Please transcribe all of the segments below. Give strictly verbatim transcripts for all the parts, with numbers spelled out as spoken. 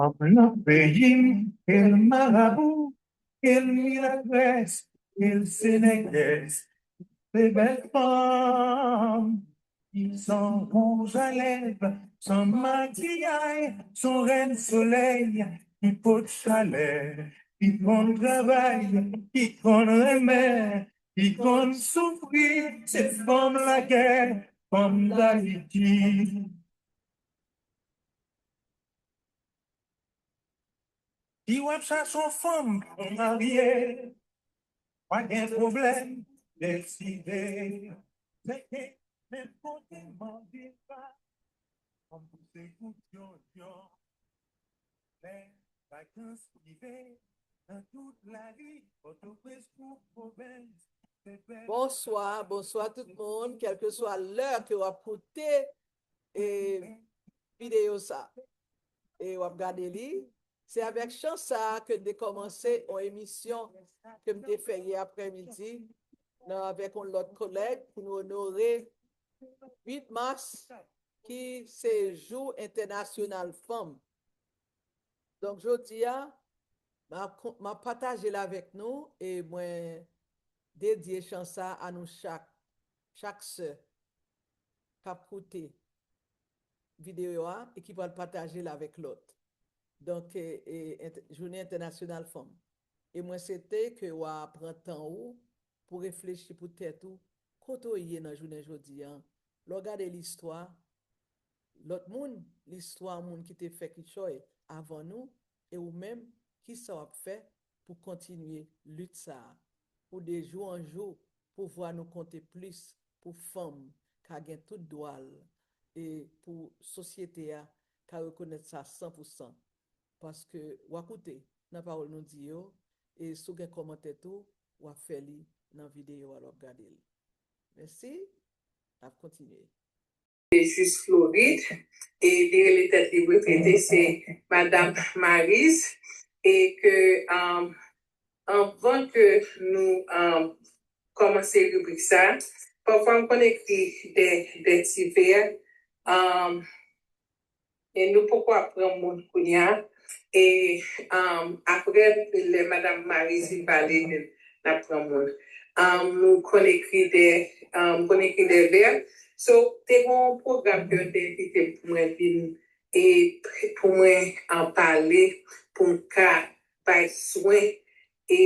Fanm nan peyi m, ke l marabou, ke l milagrès, ke l senegès, se bèl fanm. Ki san wouj a lèv, san makiyay, son rèn solèy, ki pot chalè, ki konn travay, ki konn renmen, ki konn soufri, se fanm lakè, fanm Dayiti. Si w ap chache yon fanm pou w marye, pa gen pwoblèm, deside. Seke menm kote m anvi pa, fanm pouse kout yonyon. Lè vakans rive, nan tout lari, Pòtoprens kou pwovens, se bèl. Bonswa, bonswa tout moun, kèlkeswa lè ke w ap koute e videyo sa. E w ap gade li. Se avèk chan sa a ke n te kòmanse yon emisyon ke m te fè yè aprèmidi nan, avèk yon lòt kolèg pou nou onore uit mas ki se Jou Entènasyonal Fanm. Donk, jodi a, m ap kon- m ap pataje l avèk nou e mwen dedye chan sa a nou chak, chak sè k ap koute videyo a e ki pral pataje l avèk lòt. Donk, e, e, ent- Jounen Entènasyonal Fanm. E mwen swete ke w a pran tan ou pou reflechi pou tèt ou, kote w ye nan jounen jodi a. Lè w gade listwa lòt moun, listwa moun ki te fè kichòy avan nou, e ou menm, kisa w ap fè pou kontinye lit sa a, pou de jou an jou, pou vwa nou konte plis, pou fanm ka gen tout dwa l, e pou sosyete a ka rekonèt sa san pou san. Paske w a koute nan pawòl nou di yo, e si w gen kòmantè tou, w a fè li nan videyo a lè w ap gade l. Mèsi, n ap kontinye. Jis Florid, e li rele tèt li retrete, se Madam Maryse, e ke, um, anvan ke nou, um, kòmanse ribrik sa, pafwa m konn ekri de, de ti vè, um, e nou poko ap pran moun kounye a. E, um, apre, lè Madam Maryse fin pale, n ap pran moun. Um, nou konn ekri de, um, konn ekri de vè. So, te gen yon pwogram ke yo te envite m pou mwen vin e pou mwen, um, pale, pou m ka bay swen e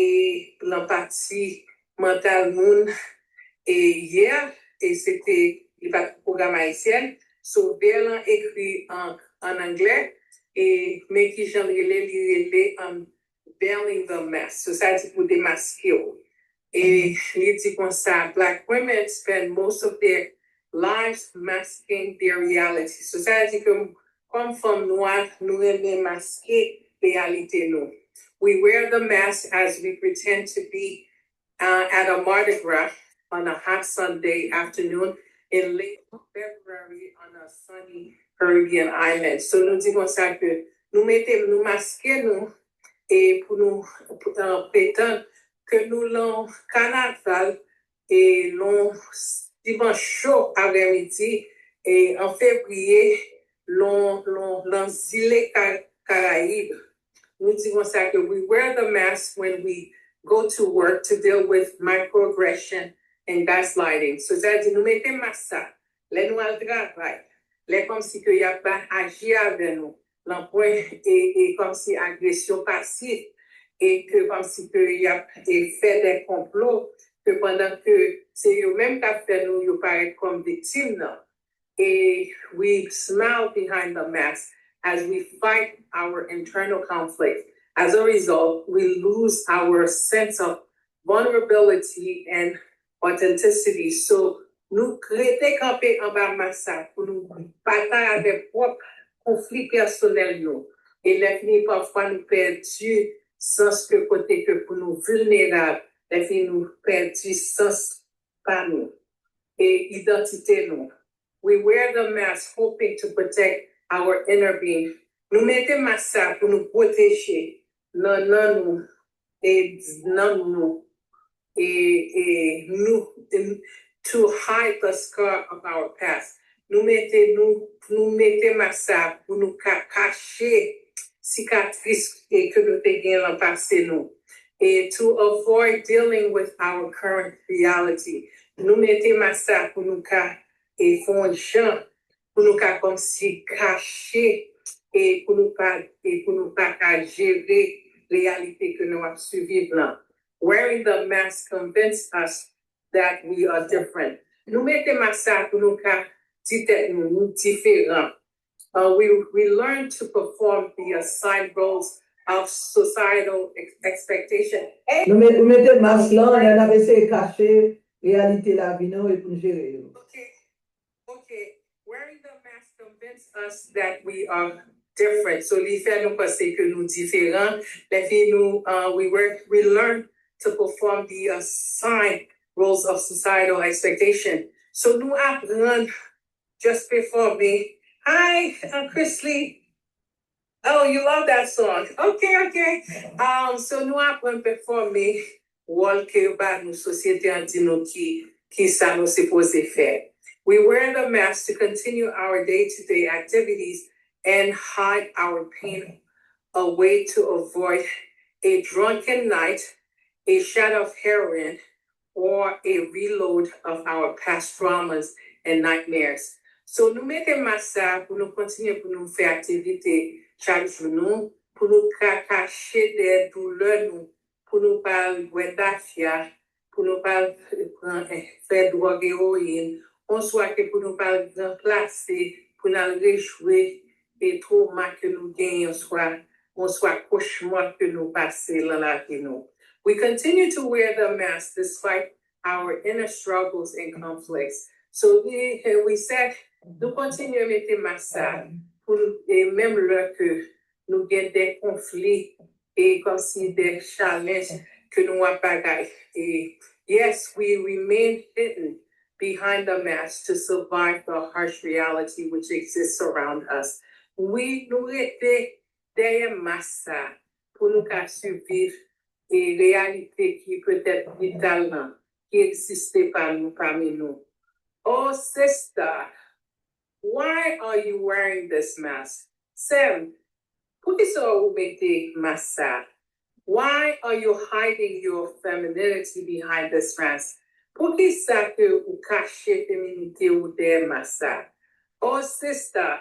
nan pati mantal moun. E yè, e se te, li pa t pwogram ayisyen, so vè lan ekri an, an anglè, e men kijan l rele, li rele Unveiling the Mask. So sa di pou demaske w. E li di konsa, Black women spend most of their lives masking their reality. So sa di ke kòm fanm nwa, nou renmen maske reyalite nou. We wear the mask as we pretend to be, uh, at a Mardi Gras on a hot Sunday afternoon in late February on a sunny Caribbean island. So nou di konsa ke nou mete, nou maske nou e pou nou, uh, pretann ke nou lan kanaval e lan dimanch cho aprèmidi e an fevriye lan, lan, lan zile Ka-, Karayib. Nou di konsa ke we wear the mask when we go to work to deal with microaggression and gaslighting. So, sa di nou mete mas sa lè nou al travay, lè kòmsi ke y ap ba-, aji avè nou, lan pwen e, e kòmsi agresyon pasif, e ke kòmsi ke y ap e fè de konplo, ke pandan ke se yo menm k ap fè nou yo parèt kòm viktim nan. E we smile behind the mask as we fight our internal conflict. As a result, we lose our sense of vulnerability and authenticity. So, nou rete kanpe anba mas sa pou nou batay avèk pwòp konfli pèsonèl nou. E lè fini, pafwa nou pèdi sans ke kote ke pou nou vilnerab, lè fini nou pèdi sans pa nou e idantite nou. We wear the mask hoping to protect our inner being. Nou mete mas sa pou nou pwoteje nan, nan nou, e nanm nou, e, e nou, e, to hide the scar of our past. Nou mete, nou, nou mete mas sa pou nou ka kache sikatris e ke nou te gen lan pase nou. E to avoid dealing with our current reality. Nou mete mask sa pou nou ka e fè yon jan pou nou ka kòmsi kache e pou nou pa e pou nou pa ka jere reyalite ke nou ap siviv lan. Wearing the mask convince us that we are different. Nou mete mask sa pou nou ka di tèt nou, nou diferan. Uh, we, we learn to perform the assigned roles of societal ex- expectation. Nou met- nou mete mask lan, lè n ap eseye kache reyalite lavi nou e pou n jere yo. Okay. Okay. Wearing the mask convince us that we are different. So li fè nou panse ke nou diferan. Lè fi nou, uh, we work, we learn to perform the assigned roles of societal expectation. So nou aprann just perform. Hi, uh, Chrisley. Oh, you love that song. Okay, okay. Um, so nou aprann pèfòme wòl ke yo ba nou, sosyete an di nou ki ki sa nou sipoze fè. We wear the mask to continue our day-to-day activities and hide our pain, a way to avoid a drunken night, a shot of heroin, or a reload of our past traumas and nightmares. So nou mete mask sa pou nou kontinye pou nou fè aktivite chak jou nou, pou nou ka kache dèyè doulè nou, pou nou pa al bwè tafya, pou nou pa al pran fè dwòg ewoyin, oswa ke pou nou pa al ranplase pou n al rejwe e twoma ke nou genyen oswa oswa kochma ke nou pase lan lavi nou. We continue to wear the mask despite our inner struggles and conflicts. So we, we said, nou kontinye mete mask sa pou nou, e menm lè ke nou gen de konfli e kòmsi de challenge ke nou ap bagay. E yes, we remain hidden behind the mask to survive the harsh reality which exists around us. Wi, nou rete dèyè mask sa pou nou ka siviv e reyalite ki petèt brital nan ki egziste pa nou pami nou. Oh sister, why are you wearing this mask? Sè m, poukisa ou mete mask sa? Why are you hiding your femininity behind this mask? Poukisa ke ou kache feminite ou dèyè mask sa? Oh sister,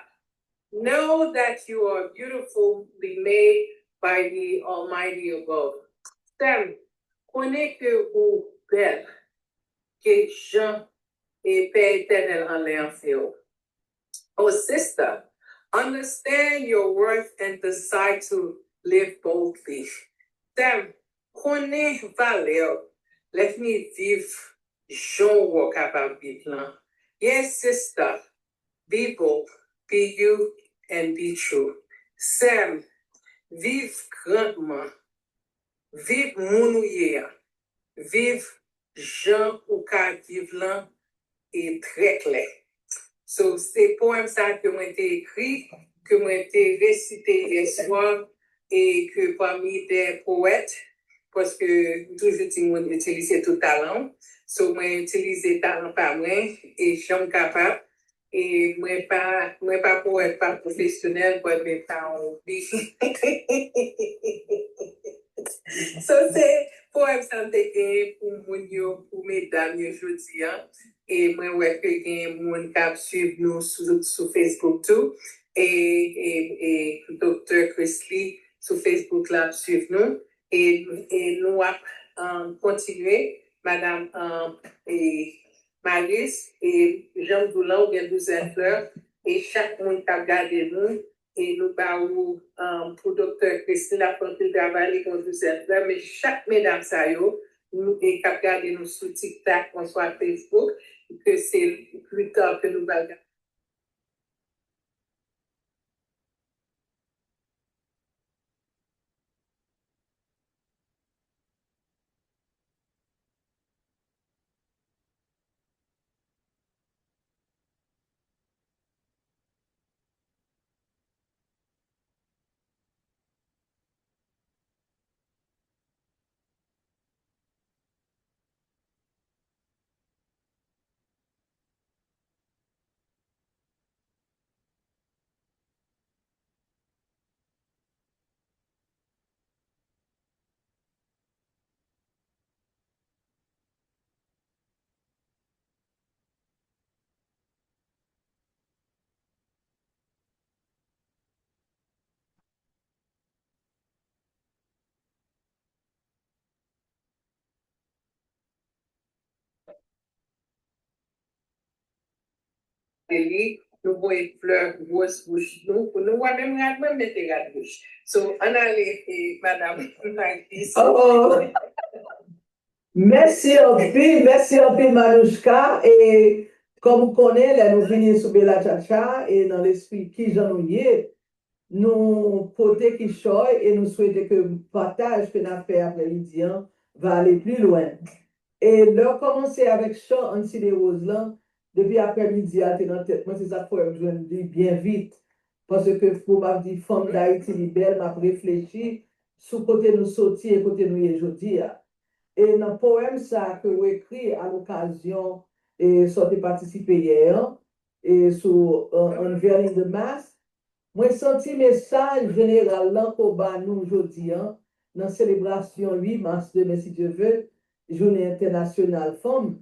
know that you are beautifully made by the Almighty above. Sè m, konnen ke ou bèl ke jan e Pè Etènèl anlè an fè w. Oh sister, understand your worth and decide to live boldly. Sè m, konnen valè w, lè fini viv jan w wè w kapab viv lan. Yes sister, be bold, be you and be true. Sè m, viv grandman, viv moun ou ye a, viv jan ou ka viv lan e trè klè. So se powèm sa ke mwen te ekri, ke mwen te resite yè swa e ke pami de powèt, paske m toujou di moun itilize tout talan w. So mwen itilize talan pa mwen e jan m kapab. E mwen pa mwen pa powèt pa pwofesyonèl, but mwen pa anvi. So se powèm sa m te genyen pou moun yo, pou medam yo jodi a. E mwen wè ke gen moun k ap swiv nou sou, sou Facebook tou. E, e, e Doktè Chrisley sou Facebook la ap swiv nou. E, e nou ap um, kontinye. Madam um, e, Malis, e jan m di w lan, ou gen douzèn flè. E chak moun k ap gade nou, e nou ba ou um, pou Doktè Chrisley, l ap fè anpil travay, li gen douzèn flè. Men chak medam sa yo, nou e k ap gade nou sou TikTok oswa Facebook, ke se pli ta ke nou va gade. li, nou voye flè woz wouj nou, pou nou wè menm rad mwen mete rad wouj. So, ann ale, e, madanm Malis. Oh! Mèsi anpil, mèsi anpil, Manouchka. E kòm ou konnen, lè nou vini sou Bella Chacha, e nan lespri, kijan nou ye, nou pote kichòy e nou swete ke pataj ke n ap fè aprèmidi an va ale pli lwen. E lè w kòmanse avèk chan Ann Sile Woz lan, depi aprèmidi a te nan tèt mwen, se sa k fè m jwenn li byen vit. Paske pou m ap di fanm Dayiti li bèl, m ap reflechi sou kote nou soti e kote nou ye jodi a. E nan powèm sa a ke w ekri alokazyon e sa w te patisipe yè an, e sou uh, Unveiling the Mask, mwen santi mesaj jeneral lan ke w ba nou jodi an, nan selebrasyon uit mas demen, si Dye ve, jounen entènasyonal fanm,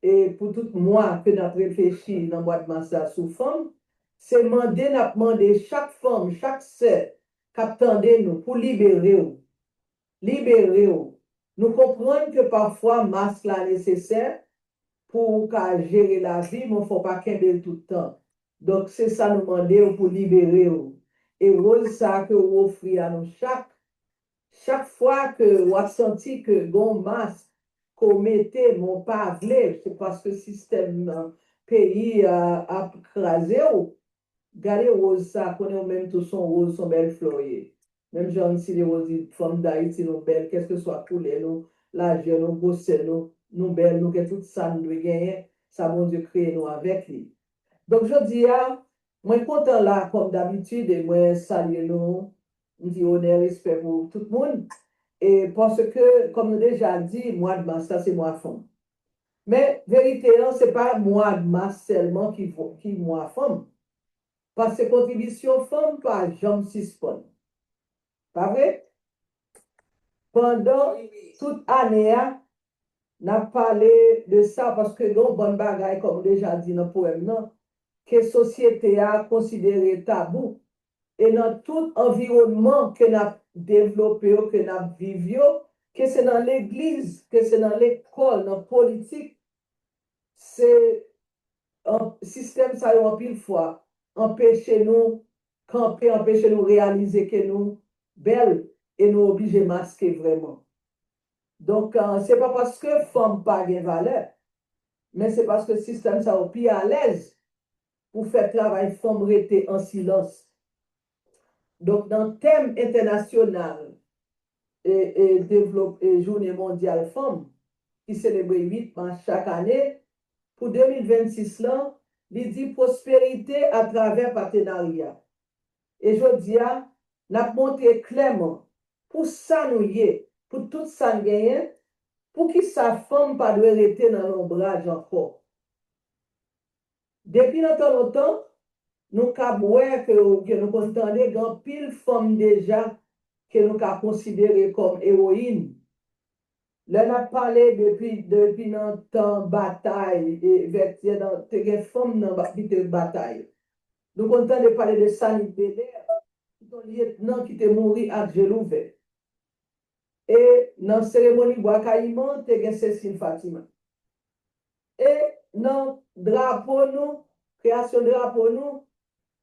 e pou tout mwa ke n ap reflechi nan mwa de mas la sou fanm, se mande n ap mande chak fanm, chak sè k ap tande nou pou libere w. Libere w. Nou konprann ke pafwa mas la nesesè pou w ka jere lavi, men fò w pa kenbe l tout tan. Donk, se sa nou mande w pou libere w. E wòl sa a ke w ofri a nou chak, chak fwa ke w ap santi ke gen yon mas ke w mete, men w pa vle, se paske sistèm nan peyi a ap kraze w, gade wòz sa, konnen w menm tou se yon wòz, se yon bèl flè w ye. Menm jan Ann Sile Woz di, fanm Dayiti nou bèl, kèlkeswa koulè nou, lajè nou, gwosè nou, nou bèl, nou gen tout sa n dwe genyen, sa Bondye kreye nou avèk li. Donk, jodi a, mwen kontan la, kòm dabitid, e mwen salye nou, m di onè, respè pou tout moun. E paske, kòm nou deja di, mwa de mas la, se mwa fanm. Men, verite an, se pa mwa de mas sèlman ki, vo- ki mwa fanm. Paske kontribisyon fanm pa janm sispann. Pa vre? Pandan tout ane a, n ap pale de sa, paske gen yon bann bagay, kòm ou deja di nan powèm nan, ke sosyete a konsidere tabou. E nan tout anviwònman ke n ap devlope yo, ke n ap viv yo, ke se nan legliz, ke se nan lekòl, nan politik, se an- sistèm sa yo anpil fwa anpeche nou kanpe, anpeche nou reyalize ke nou bèl e nou oblije maske vrèman. Donk, eh, se pa paske fanm pa gen valè, men se paske sistèm sa yo pi alèz pou fè travay fanm rete an silans. Donk, nan tèm entènasyonal e, e devlop- e Jounen Mondyal Fanm, ki selebre uit mas chak ane, pou de mil vennsis lan, li di pwosperite atravè patenarya. E jodi a, n ap montre klèman, pou sa nou ye, pou tout sa n genyen, poukisa fanm pa dwe rete nan lonbraj ankò? Depi nan tan lontan, nou kab wè ke, ke nou konn tande gen anpil fanm deja ke nou ka konsidere kòm ewoyin. Lè n ap pale depi, depi nan tan batay, e, vètyè nan, te gen fanm nan ba- ki te batay. Nou konn tande pale de Sanit Belair, ki te yon lyetnan ki te mouri ak je l ouvè. E nan seremoni Bwa Kayiman, te gen Cécile Fatima. E nan drapo nou, kreyasyon drapo nou,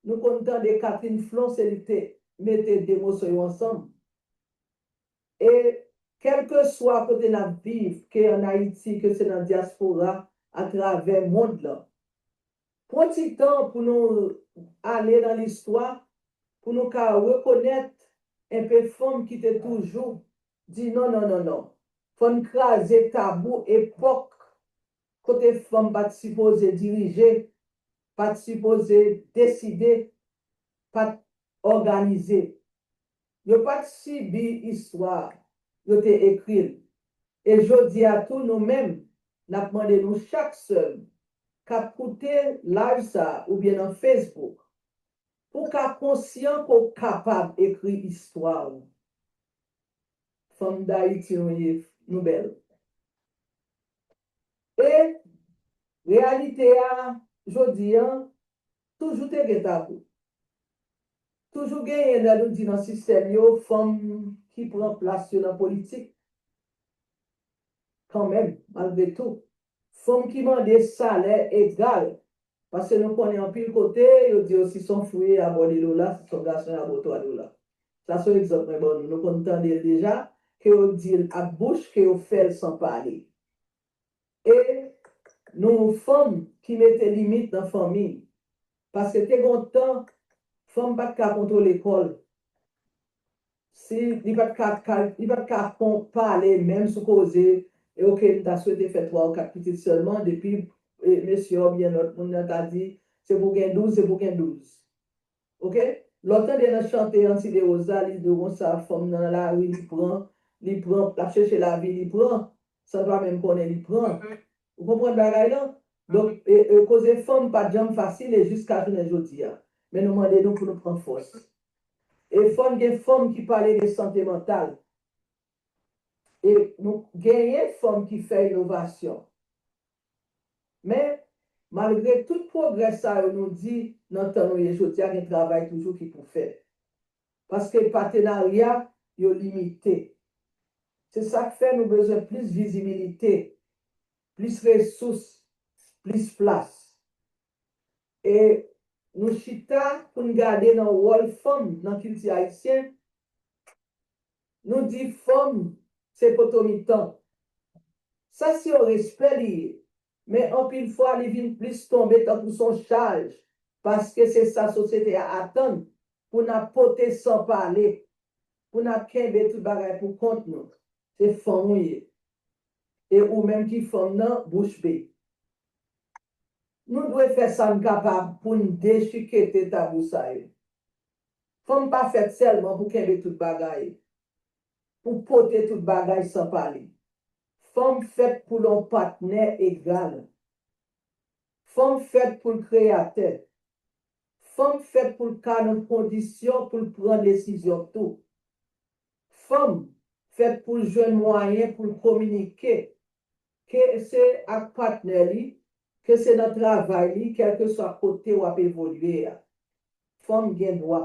nou konn tande Catherine Flon, se li te mete de moso yo ansanm. E kèlkeswa kote n ap viv, ke ann Ayiti, ke se nan dyaspora, atravè mond lan, pran ti tan pou nou ale nan listwa, pou nou ka rekonèt enpe fanm ki te toujou di non, non, non, non. Fò n kraze tabou epòk kote fanm pa t sipoze dirije, pa t sipoze deside, pa t òganize. Yo pa t sibi istwa, yo te ekri l. E jodi a tou, nou menm, n ap mande nou chak sè n k ap koute live sa a oubyen nan Facebook, pou w ka konsyan ke w kapab ekri istwa w. Fanm Dayiti nou ye, nou bèl. E reyalite a, jodi a, toujou te gen tabou. Toujou genyen, lè nou di nan sistèm yo, fanm ki pran plas yo nan politik. Kanmenm, malgre tou, fanm ki mande salè egal Paske nou konnen anpil kote, yo di yo si se yon fi w ye, abò de dola, si se yon gason, abò twa dola. Sa se yon egzanp mwen ban nou. Nou konn tande l deja, ke yo di l ak bouch, ke yo fè l san pale. E nou fanm ki mete limit nan fanmi. Paske te gen yon tan, fanm pa t ka kontwole kò l. Si li pa t ka, ka, li pa t ka kon pale menm sou koze, e oke, m ta swete fè twa ou kat pitit sèlman, depi e, mesye oubyen lòt moun nan ta di, se pou gen douz, se pou gen douz. Oke? Lè w tande nan chante Anti de Rosa, li di w konsa, fanm nan lari, li pran, li pran, l ap chèche lavi, li pran, san l pa menm konnen li pran. Ou konprann bagay lan? Donk, e, e, koze fanm pa t janm fasil e jiska jounen jodi a. Men nou mande nou pou nou pran fòs. E fò n gen fanm ki pale de sante mantal. E nou genyen fanm ki fè inovasyon. Men, malgre tout pwogrè sa yo nou di nan tan nou ye jodi a, gen travay toujou ki pou fèt. Paske patenarya yo limite. Se sa k fè nou bezwen plis vizibilite, plis resous, plis plas. E nou chita pou n gade nan wòl fanm nan kilti ayisyen, nou di fanm se poto mitan. Sa se yon respè li ye, men anpil fwa li vin plis tonbe tankou se yon chaj, paske se sa sosyete a atann pou n ap pote san pale, pou n ap kenbe tout bagay pou kont nou. Se fanm ou ye. E ou menm ki fanm nan, bouch be. Nou dwe fè sa n kapab pou n dechikete tabou sa yo. Fanm pa fèt sèlman pou kenbe tout bagay, pou pote tout bagay san pale. Fanm fèt pou l yon patnè egal. Fanm fèt pou l kreyatè. Fanm fèt pou l ka nan kondisyon pou l pran desizyon tou. Fanm fèt pou l jwenn mwayen pou l kominike, ke se ak patnè li, ke se nan travay li, kèlkeswa kote w ap evolye a. Fanm gen dwa.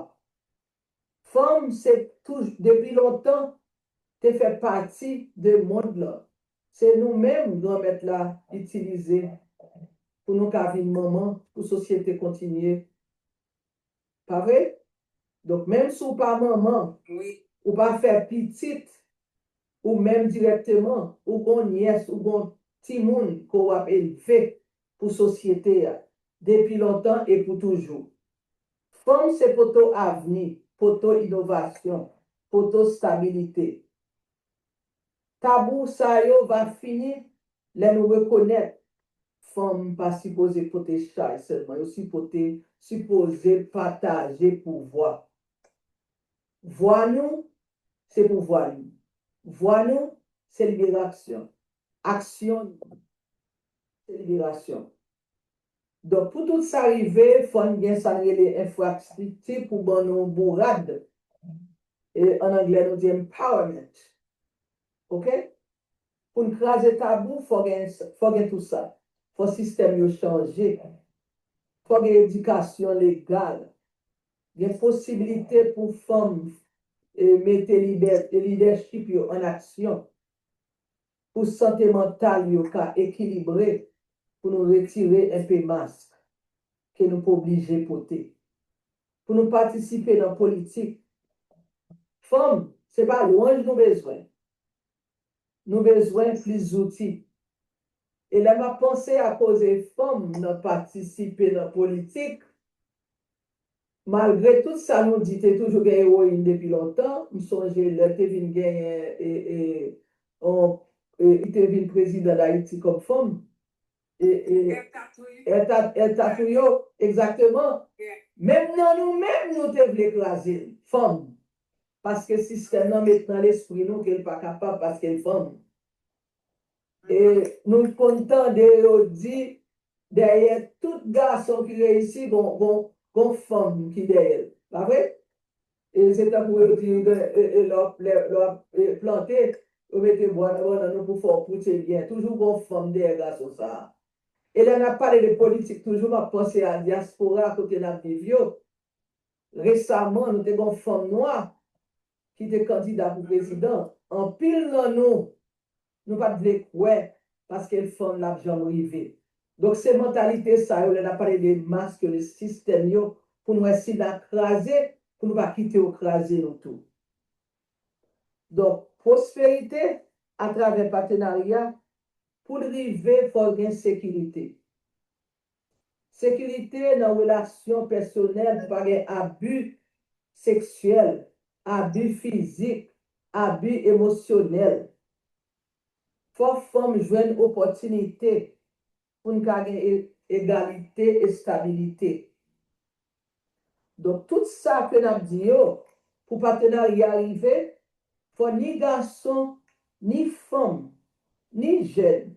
Fanm se touj-, depi lontan, te fè pati de mond lan. Se nou menm Granmèt la itilize pou nou ka vin manman, pou sosyete kontinye. Pa vre? Donk, menm si w pa manman, ou pa fè pitit, ou menm dirèkteman, ou gon nyès, ou gon timoun ke w ap elve pou sosyete a, depi lontan e pou toujou. Fanm se poto avni, poto inovasyon, poto stabilite. Tabou sa yo va fini lè nou rekonèt fanm pa sipoze pote chay sèlman, yo sipote, sipoze pataje pouvwa. Vwa nou, se pouvwa nou. Vwa nou, se liberasyon. Aksyon nou, se liberasyon. Donk, pou tout sa rive, fò n gen sa n rele enfrastrikti pou ban nou bourad. E, an anglè, nou di empowerment. Oke? Pou n kraze tabou, fò gen, fò gen tou sa. Fò sistèm yo chanje. Fò gen edikasyon legal. Gen posiblite pou fanm, e, mete lidè, lidèchip yo an aksyon. Pou sante mantal yo ka ekilibre, pou nou retire enpe mask ke nou pa oblije pote. Pou nou patisipe nan politik. Fanm, se pa lwanj nou bezwen. Nou bezwen plis zouti. E lè m ap panse a koze fanm nan patisipe nan politik, malgre tout sa nou di, te toujou gen ewoyin depi lontan. M sonje lè te vin genyen, e, e, on, e, li te vin prezidan Dayiti kòm fanm. E, e, Erta Tou-, Erta, Erta Touyo, egzakteman. Menm nan nou menm, nou te vle kraze l, fanm. Paske sistèm nan met nan lespri nou ke l pa kapab paske l fanm. E nou konn tande yo di, dèyè tout gason ki reyisi, gon, gon, gon fanm ki dèyè l. Pa vre? E se tankou yo di, e, e, lè w ap, lè, lè w ap, e, plante, yo mete bwa nan bannann ou pou fè w pouse byen. Toujou gon fanm dèyè gason sa a. E lè n ap pale de politik, toujou m ap panse a dyaspora kote n ap viv yo. Resaman, nou te gon fanm nwa ki te kandida pou prezidan. Anpil nan nou, nou pa t vle kwè, paske l fanm, l ap janm rive. Donk, se mantalite sa yo, lè n ap pale de mas yo, de sistèm yo, pou n wè si n a kraze, pou nou pa kite yo kraze nou tou. Donk, pwosperite atravè patenarya, pou l rive, fò gen sekirite. Sekirite nan relasyon pèsonèl, pou pa gen abi seksyèl, abi fizik, abi emosyonèl. Fò fanm jwenn opòtinite pou n ka gen e- egalite, estabilite. Donk, tout sa ke n ap di yo, pou patenarya rive, fò ni gason, ni fanm, ni jèn,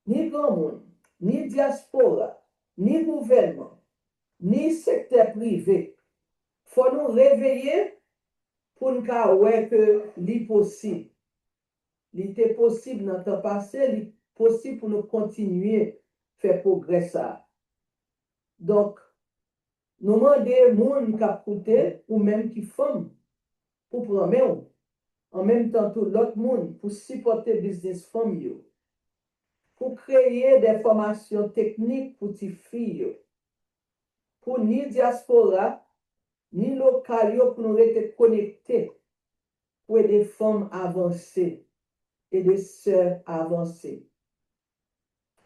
ni granmoun, ni dyaspora, ni gouvènman, ni sektè prive, fò nou reveye pou n ka wè ke li posib. Li te posib nan tan pase, li posib pou nou kontinye fè pwogrè sa a. Donk, nou mande moun k ap koute, ou menm ki fanm, pou pran men w, an menm tan tou lòt moun pou sipòte biznis fanm yo, pou kreye de fòmasyon teknik pou tifi yo, pou ni dyaspora, ni lokal yo pou nou rete konekte, pou ede fanm avanse, ede sè avanse.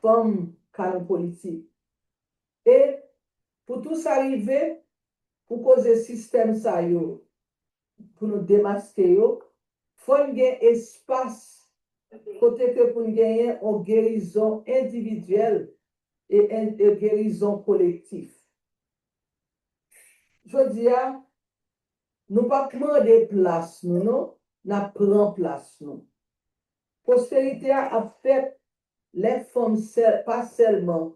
Fanm ka nan politik. E pou tou sa rive, pou koze sistèm sa yo, pou nou demaske yo, fò n gen espas kote ke pou n genyen yon gerizon endividyèl e, en- e gerizon kolektif. Jodi a, nou p ap mande plas nou, non, n ap pran plas nou. Pwosperite a ap fèt lè fanm sèl, pa sèlman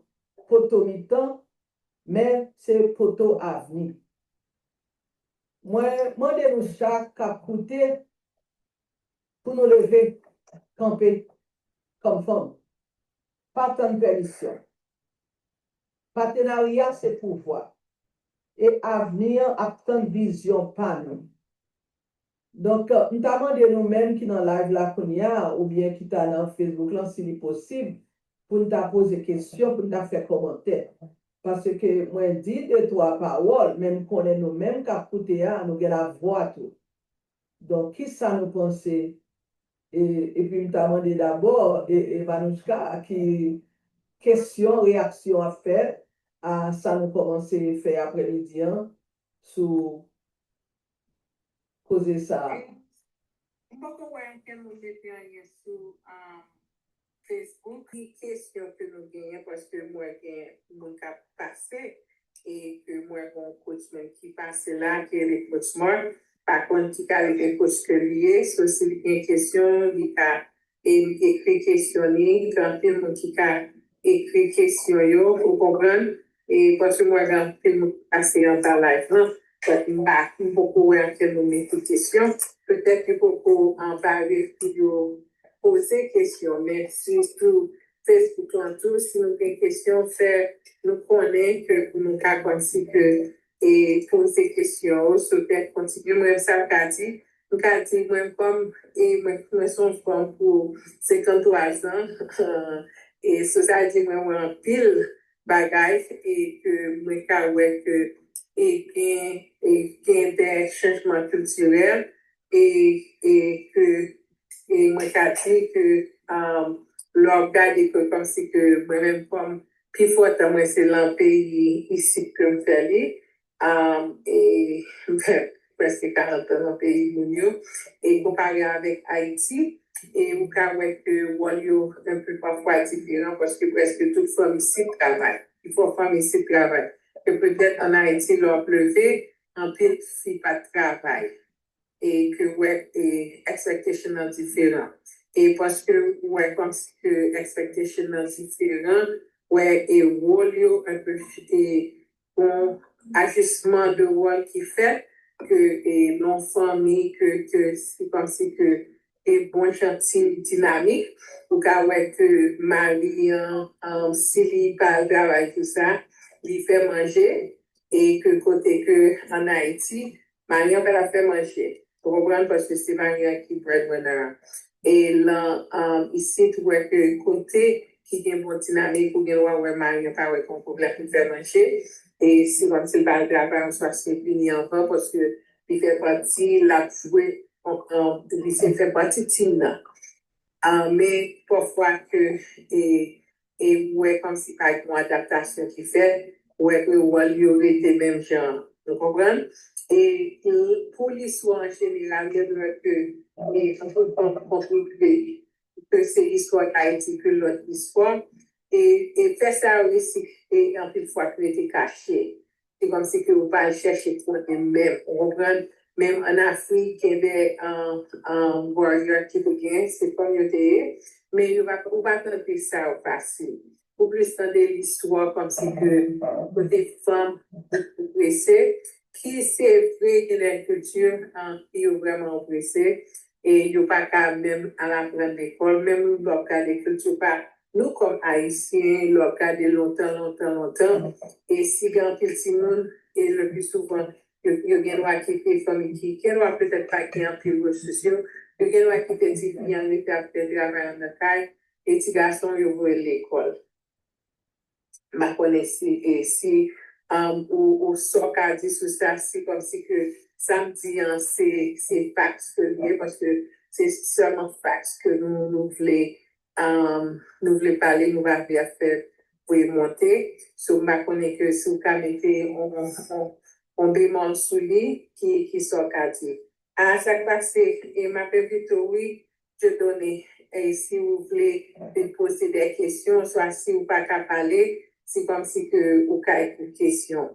poto mitan, men se poto avni. Mwen mande nou chak k ap koute pou nou leve kanpe kòm fanm. Pa tann pèmisyon. Patenarya se pouvwa. E avni an ap tann vizyon pa nou. Donk, m ta mande nou menm ki nan live la kounye a, oubyen ki ta nan Facebook lan, si li posib, pou n ta poze kesyon, pou n ta fè kòmantè. Paske mwen di de twa pawòl, men m konnen nou menm k ap koute a, nou gen lavwa tou. Donk, kisa nou panse? E, epi m ta mande dabò e, Evanouchka ki kesyon, reyaksyon ap fè a sa nou kòmanse fè aprèmidi an sou koze sa a. M poko wè ankenn moun mete anyen sou um, Facebook. Ki kesyon ke nou genyen, paske m wè gen moun k ap pase, e ke m wè gen yon coach menm ki pase la, ki rele Coach Mark. Pa konn ki kalite coach ke li ye, so si li gen kesyon, li ka e, ekri kesyon li, gen anpil moun ki ka ekri kesyon yo, ou konprann? E paske m wè gen anpil moun ki pase anba live lan, but m pa, m poko wè ankenn moun mete kesyon. Petèt yo poko anba refil yo poze kesyon, men si sou Facebook lan tou, si nou gen kesyon, fè nou konnen ke pou nou ka kòmsi ke e poze kesyon yo, sou tèt kontinye. Mwen, sa m ka di, m ka di, mwen, kòm, e mwen, mwen se yon fanm pou senkant twa zan, e so sa di, mwen, mwen anpil bagay, e ke mwen ka wè ke, e gen, e gen de chanjman kiltirèl, e, e ke, e mwen ka di ke, um, lè w ap gade ke kòmsi ke mwen menm kòm pi fò tan mwen se lan peyi isit ke m fè li, um, e m fè prèske karant an nan peyi moun yo, e konpare avèk Ayiti, e ou ka wè ke wòl yo enpe pafwa diferan, paske prèske tout fanm isit travay, pi fò fanm isit travay. E petèt an Ayiti, lè w ap leve, anpil fi pa t travay. E ke wè e expectation nan diferan. E paske ou wè kòmsi ke expectation nan diferan, wè e wòl yo enpe e bon ajisman de wòl ki fèt, ke e nan fanmi, ke, ke se kòmsi ke e bon jan ti dinamik, ou ka wè ke mari an, an, si li pa al travay tou sa, li fè manje, e ke kote ke an Ayiti, mari an pa t ap fè manje. Ou konprann? Paske se mari an ki breadwinner an. E lan, um, isit, ou wè ke kote ki gen bon dinamik, ou gen dwa wè mari an pa wè gen yon pwoblèm pou l fè manje. E se kòmsi l pa al travay, oswa si l vini anvan, paske li fè pati, l ap jwe yon, yon, li se fè pati tim nan. Ah, men pafwa ke e, e ou wè kòmsi pa gen yon adaptasyon ki fèt, ou wè ke wòl yo rete menm jan an. Ou konprann? E, e pou listwa an jeneral, gen lè ke e, anpil fanm kontribye ke se istwa k Ayiti ke lòt istwa. E, e fè sa yo resi e anpil fwa k rete kache. Se kòmsi ke ou pa al chèche konnen menm, ou konprann? Menm ann Afrik, gen de um, um, warrior ki te gen, se fanm yo te ye, men yo pa, ou pa tande sa yo fasil. Ou plis tande listwa kòmsi ke kote fanm oprese, ki se vre gen de kilti um, ki yo vrèman oprese, e yo pa ka menm al aprann lekòl, menm lè w ap gade kilti pa nou kòm Ayisyen, lè w ap gade lontan, lontan, lontan, e si gen anpil timoun, e le pli souvan, yo, yo gen dwa kite fanmi ki gen dwa petèt pa gen anpil resous yo, yo gen dwa kite ti fi an rete ap fè travay an nan kay, e ti gason yo voye l lekòl. M pa konnen si, e si um, ou, ou sa w ka di sou sa, si kòmsi ke sa m di an, se, se facts ke l ye, paske se sèlman facts ke nou, nou vle um, nou vle pale, nou pa vle ap fè voye monte. So, m pa konnen ke si w ka mete on, on, on, on bemòl sou li, ki, ki sa w ka di. A, sa k pase, e m ap envite w, wi, Dieudonné, e si w vle vin poze de kesyon, swa si w pa ka pale, se kòmsi ke ou ka ekri kesyon.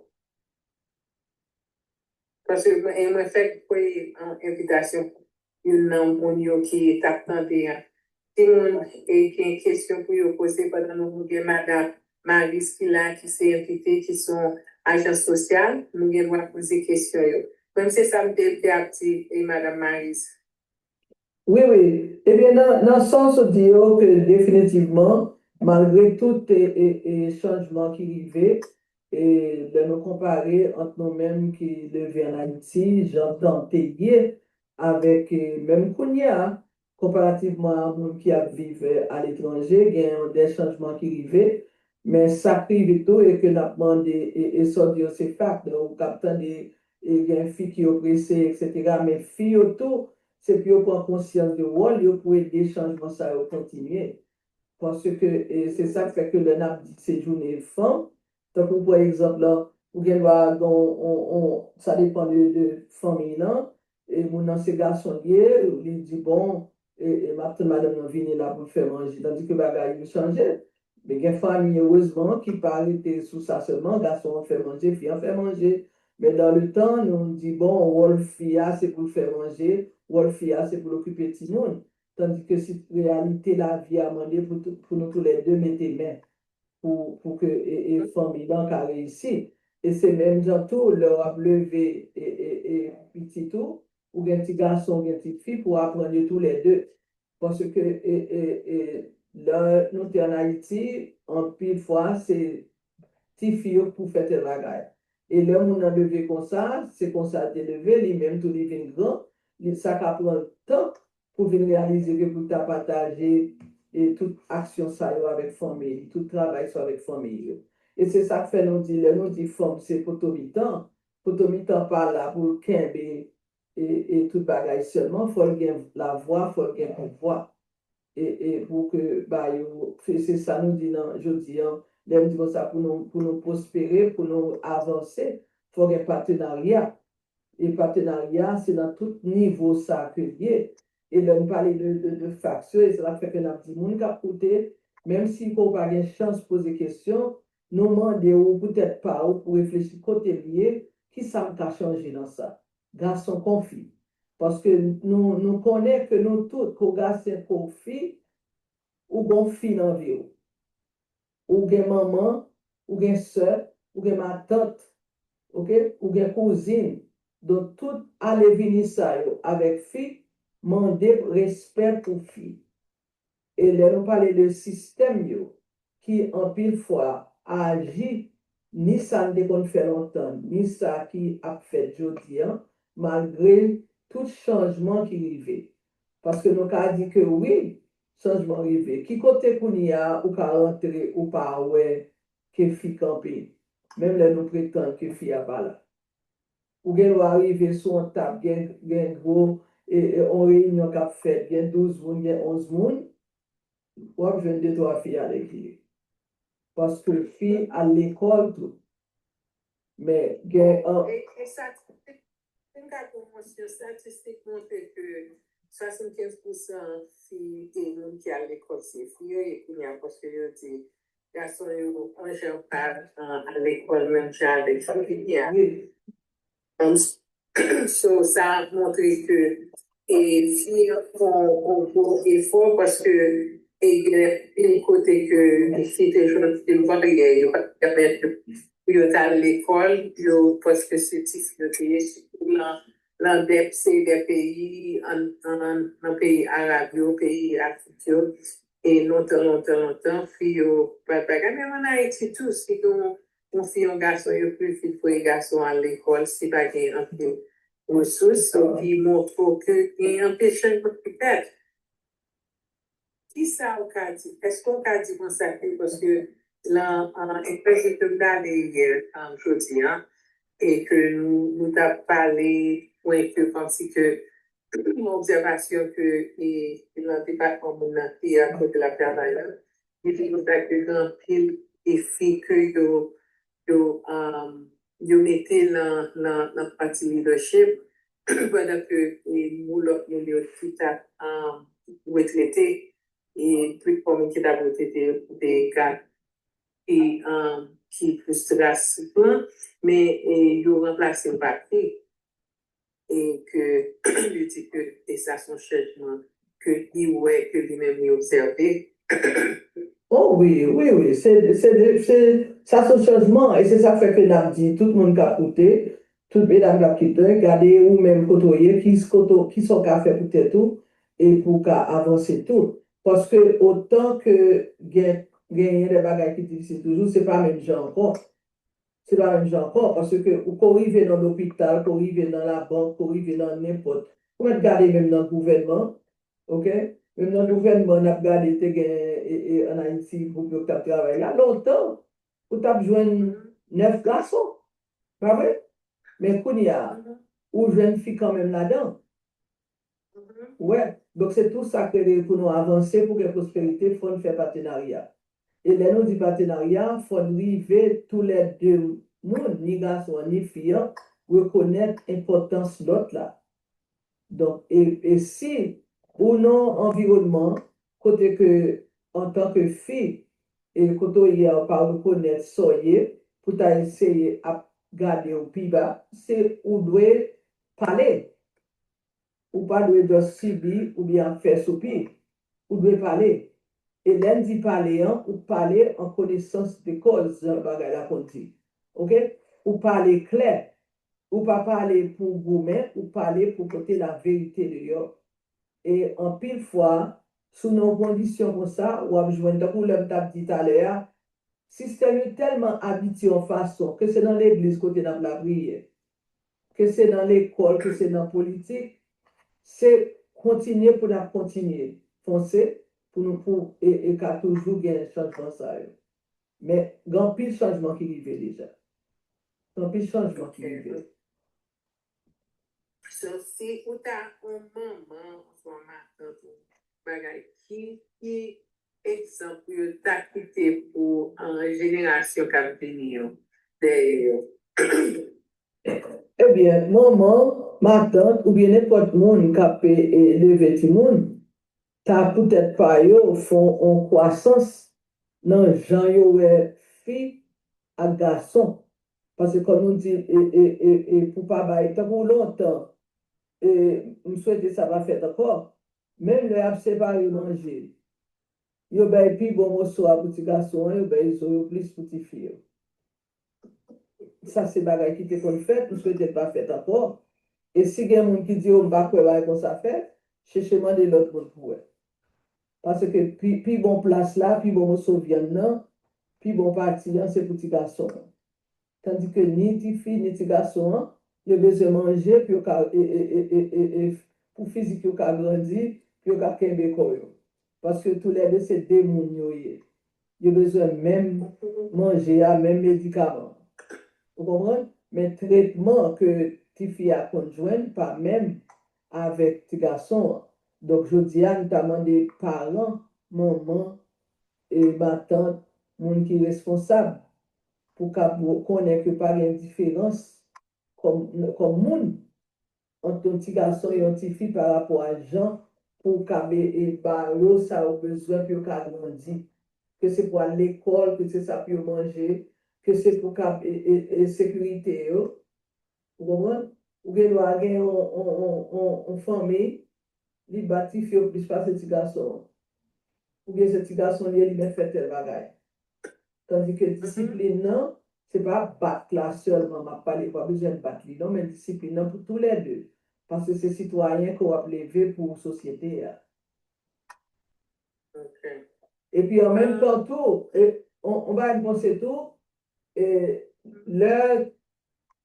Paske mwen, e mwen fèk voye, um, envitasyon pou youn nan moun yo ki t ap tande a. Timoun, e gen kesyon pou yo poze pandan nou gen madan Maris ki la, ki se envite, ki se yon ajan sosyal, nou gen dwa poze kesyon yo. Mwen, se sa m te, te ap di, e madan Maris. Wi, wi. Ebyen, nan, nan sa w sot di yo, ke definitivman, malgre tout e, e, e chanjman ki rive, e lè nou konpare ant nou menm ki leve ann Ayiti, jan tan te ye, avèk e, menm kounye a, konparativman a moun ki ap viv e, aletranje, gen de chanjman ki rive, men sa k rive tou e ke n ap mande, e, e sa w di yo se fakt, donk, ou k ap tande e, gen fi ki oprese, etsetera, men fi yo tou, se pou yo pran konsyans de wòl yo pou ede chanjman sa yo kontinye. Paske e, se sa k fè ke lè n ap di se jounen fanm, tankou pran egzanp lan, ou gen dwa gen on, on, on, sa depann de, de fanmiy lan, e moun nan se gason l ye, li di bon, e, e m ap tann madanm nan vini la pou l fè manje, tandike bagay yo chanje. Men gen fanmi, erezman, ki pa rete sou sa sèlman, gason an fè manje, fi an fè manje. Men dan le tan, nou di, bon, wòl fi a se pou l fè manje, wòl fi a se pou l okipe timoun. Tandike si reyalite lavi a mande pou, tou- pou nou toulède mete men pou, pou ke e, e fanmi lan ka reyisi. E se menm jan tou, lè w ap leve e, e, e pitit ou, ou gen ti gason, ou gen ti fi, pou w aprann yo toulède. Paske e, e, e, lè nou te ann Ayiti, anpil fwa, se tifi yo k pou fè tèl bagay. E lè moun nan leve konsa, se konsa l te leve, li menm tou li vin gran, li, sa ka pran tan pou vin reyalize ke pou l ta pataje e tout aksyon sa yo avèk fanmi li, tout travay sa yo avèk fanmi yo. E se sa k fè nou di, lè nou di fanm se poto mitan, poto mitan pa la pou l kenbe e, e tout bagay sèlman, fò l gen lavwa, fò l gen pouvwa. E, e pou ke ba yo, se, se sa nou di nan jodi an, lè m di konsa pou nou, pou nou pwospere, pou nou avanse, fò gen patenarya. E patenarya, se nan tout nivo sa ke l ye. E lè n pale de, de, de faksyon, e se sa k fè ke n ap di moun k ap koute, menm si ke w pa gen chans poze kesyon, nou mande w pou tèt pa w, pou reflechi kote l ye, kisa m ka chanje nan sa? Gason kon fi. Paske nou, nou konnen ke nou tout, ko gason, ko fi, ou gon fi nan vi w. Ou gen manman, ou gen sè, ou gen matant, oke? Ou gen kouzin. Donk, tout ale vini sa yo avèk fi, mande respè pou fi. E lè nou pale de sistèm yo, ki anpil fwa aji, ni sa n te konn fè lontan, ni sa ki ap fèt jodi an, malgre tout chanjman ki rive. Paske nou ka di ke wi, chanjman rive. Ki kote kounye a ou ka rantre, ou pa wè ke fi kanpe, menm lè nou pretann ke fi a pa la? Ou gen dwa rive sou yon tab, gen, gen gwo, e, e, yon reyinyon k ap fèt, gen douz moun, gen onz moun, w ap jwenn de twa fi a lekile. Paske fi al lekòl tou. Men gen an. E, e statistik, si m ka fè yon statistik montre ke swasannkenz pousan fi e moun ki al lekòl se fi yo ye kounye a, paske yo di gason yo anjan pa al lekòl menm jan avèk fi yo. So, sa montre ke e fi an fè yon gwo efò paske e gen anpil kote ke fi te jwenn anpil baryè, yo pa t kapab pou yo t al lekòl, yo paske se ti fi yo te ye, sitou nan, nan dè, se dè peyi, an, an, nan peyi arab yo, peyi afrik yo, e lontan, lontan, lontan, fi yo pa t bagay, menm ann Ayiti tou, si gen yon fi, yon gason, yo prefere voye gason al lekòl, si pa gen anpil resous, epi montre w ke gen anpil chanjman ki fèt. Kisa w ka di? Èske w ka di konsa ke, paske nan, an, entèvyou ke m gade yè, an, jodi a, e ke nou, nou t ap pale, pwen ke kòmsi ke yon obsèvasyon ke, e, nan depatman moun nan ki a kote l ap travay la, li di konsa ke gen anpil defi ke yo, yo, um, yo mete nan, nan, nan pati leadership, pandan ke, e, moun, lòt moun yo ki t ap, um, retrete, e, tout moun ki t ap retrete te ka ki, um, ki plis drastik lan, men, e, yo ranplase l pa fi. E ke li di ke, e sa se yon chanjman ke li wè ke li menm li obsève. Oh wi, wi, wi. Se, se, se, sa se yon chanjman, e se sa k fè ke n ap di tout moun k ap koute, tout medam k ap koute, gade ou menm kote w ye, ki kote w, kisa w ka fè pou tèt ou, e pou w ka avanse tou. Paske otan ke gen, genyen de bagay ki difisil toujou, se pa menm jan ankò. Se pa menm jan ankò, paske ou ko rive nan lopital, ko rive nan labank, ko rive nan nenpòt. Ou mèt gade menm nan gouvènman, oke? Menm nan gouvènman, n ap gade, te gen, e, e, ann Ayiti, gwoup yo k t ap travay la. Lontan, ou t ap jwenn nèf gason, pa vre? Men kounye a, ou jwenn fi kanmenm ladan. Ou wè? Donk, se tou sa k rele pou nou avanse, pou gen pwosperite, fò n fè patenarya. E lè nou di patenarya, fò n rive toulède moun, ni gason an, ni fi an, rekonèt enpòtans lòt la. Donk, e, e si ou nan yon anviwònman kote ke, antanke fi, e kote w ye a, ou pa rekonèt sa w ye, pou ta eseye ap gade w pi ba, se ou dwe pale. Ou pa dwe just sibi oubyen ap fè soupi. Ou dwe pale. E lè n di pale an, ou pale an konesans de kòz, jan bagay la konn di. Oke? Ou pale klè. Ou pa pale pou goumen, ou pale pou pote laverite deyò. E anpil fwa, si w nan yon kondisyon konsa, w ap jwenn, tankou lè m t ap di talè a, sistèm yo tèlman abitye yon fason, ke se nan legliz kote n ap lapriyè, ke se nan lekòl, ke se nan politik, se kontinye pou n ap kontinye fonse pou nou, pou, e, e ka toujou gen chanjman sa yo. Men, gen anpil chanjman ki rive deja. Gen anpil chanjman ki rive. So, si ou ta yon manman, oswa matant, yon bagay, ki, ki egzanp yo ta kite pou, ah, jenerasyon k ap vini yo, dèyè yo? Ebyen, manman, matant, oubyen nenpòt moun k ap, e, e, leve timoun, ta poutèt pa yo fè yon kwasans nan jan yo wè fi ak gason. Paske kòm nou di, e, e, e, e pou pa bay, tankou lontan, e, m swete sa pa fèt ankò, menm lè y ap separe manje, yo bay pi bon moso a pou ti gason an, yo bay zo yo plis pou ti fi yo. Sa se bagay ki te konn fèt, m swete l pa fèt ankò. E si gen moun ki di, "O, m pa kwè bagay konsa fèt," chèche mande lòt moun pou wè. Paske pi, pi bon plas la, pi bon moso vyann nan, pi bon pati an, se pou ti gason an. Tandike ni ti fi, ni ti gason an, yo bezwen manje pou yo ka, e, e, pou fizik yo ka grandi, pou yo ka kenbe kò yo. Paske toulède se de moun yo ye. Yo bezwen menm manje a, menm medikaman. Ou konprann? Men tretman ke tifi a konn jwenn pa menm avèk ti gason an. Donk, jodi a, n ta mande paran, manman, e matant, moun ki responsab, pou ka konnen ke pa gen diferans kòm, kòm moun ant yon ti gason e yon ti fi pa rapò a jan pou w ka be, e ba yo sa yo bezwen pou yo ka grandi. Ke se pou al lekòl, ke se sa pou yo manje, ke se pou ka, e, e, e sekirite yo. Ou konprann? Ou gen dwa gen yon, yon, yon, yon, yon fanmi, li ba tifi yo plis pase ti gason an. Oubyen se ti gason li ye, li mèt fè tèl bagay. Tandike disiplin nan, se pa bat la sèlman m ap pale, ou pa bezwen bat li non, men disiplin nan pou toulède. Paske se sitwayen ke w ap leve pou sosyete a. Epi an menm tan tou, e, on, on bagay m panse tou, e, lè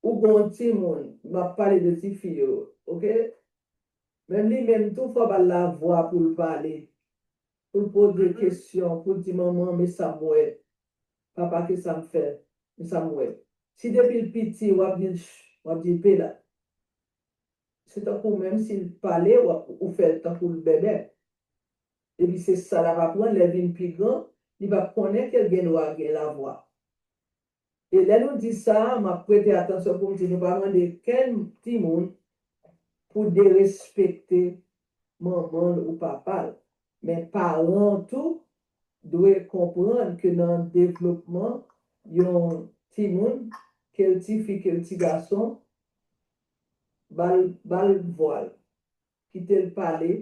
ou gon timoun, m ap pale de tifi yo, oke? Men li menm tou, fò ba l lavwa pou l pale, pou l poze kesyon, pou l di, "Manman, men sa m wè. Papa, ke sa m fè? Men sa m wè." Si depi l piti, w ap di l, "Ch, w ap di l, pe la." Se tankou menm si l pale, w ap, ou fè l tankou l bèbè. Epi se sa l ap aprann, lè l vin pi gran, li p ap konnen ke l gen dwa gen lavwa. E lè nou di sa, m ap prete atansyon pou m di nou pa mande kenn timoun pou derespekte manman l ou papa l. Men paran an tou dwe konprann ke nan devlopman yon timoun, ke l tifi, ke l ti gason, ba l, ba l vwa l, kite l pale,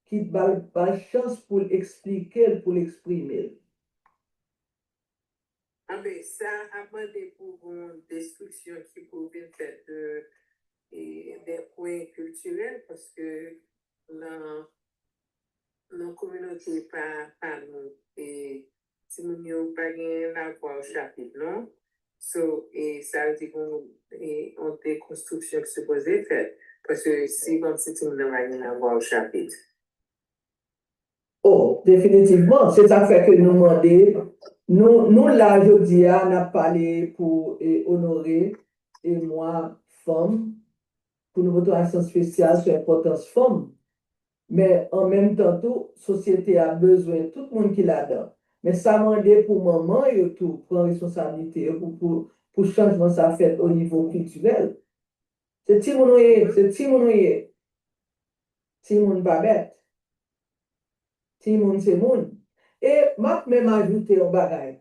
ki ba l, ba l chans pou l eksplike l, pou l eksprime l. Anben, sa ap mande pou gon destriksyon ki pou vin fèt de, e, de pwen kiltirèl, paske nan, nan kominote pa, pa nou, e, timoun yo pa gen lavwa o chapit, non? So, e, sa vle di gon, e, yon dekonstriksyon ki sipoze fèt, paske si kòmsi timoun nan pa gen lavwa o chapit. Oh, definitivman. Se sa k fè ke nou mande, nou, nou la jodi a, n ap pale pou, e, onore, e, mwa fanm, pou nou pote yon aksan espesyal sou enpòtans fanm. Men an menm tan tou, sosyete a bezwen tout moun ki ladan. Men sa mande pou manman yo tou pran responsablite yo pou, pou, pou chanjman sa fèt o nivo kiltirèl. Se timoun ou ye, se timoun ou ye. Timoun pa bèt. Timoun se moun. E m ap menm ajoute yon bagay.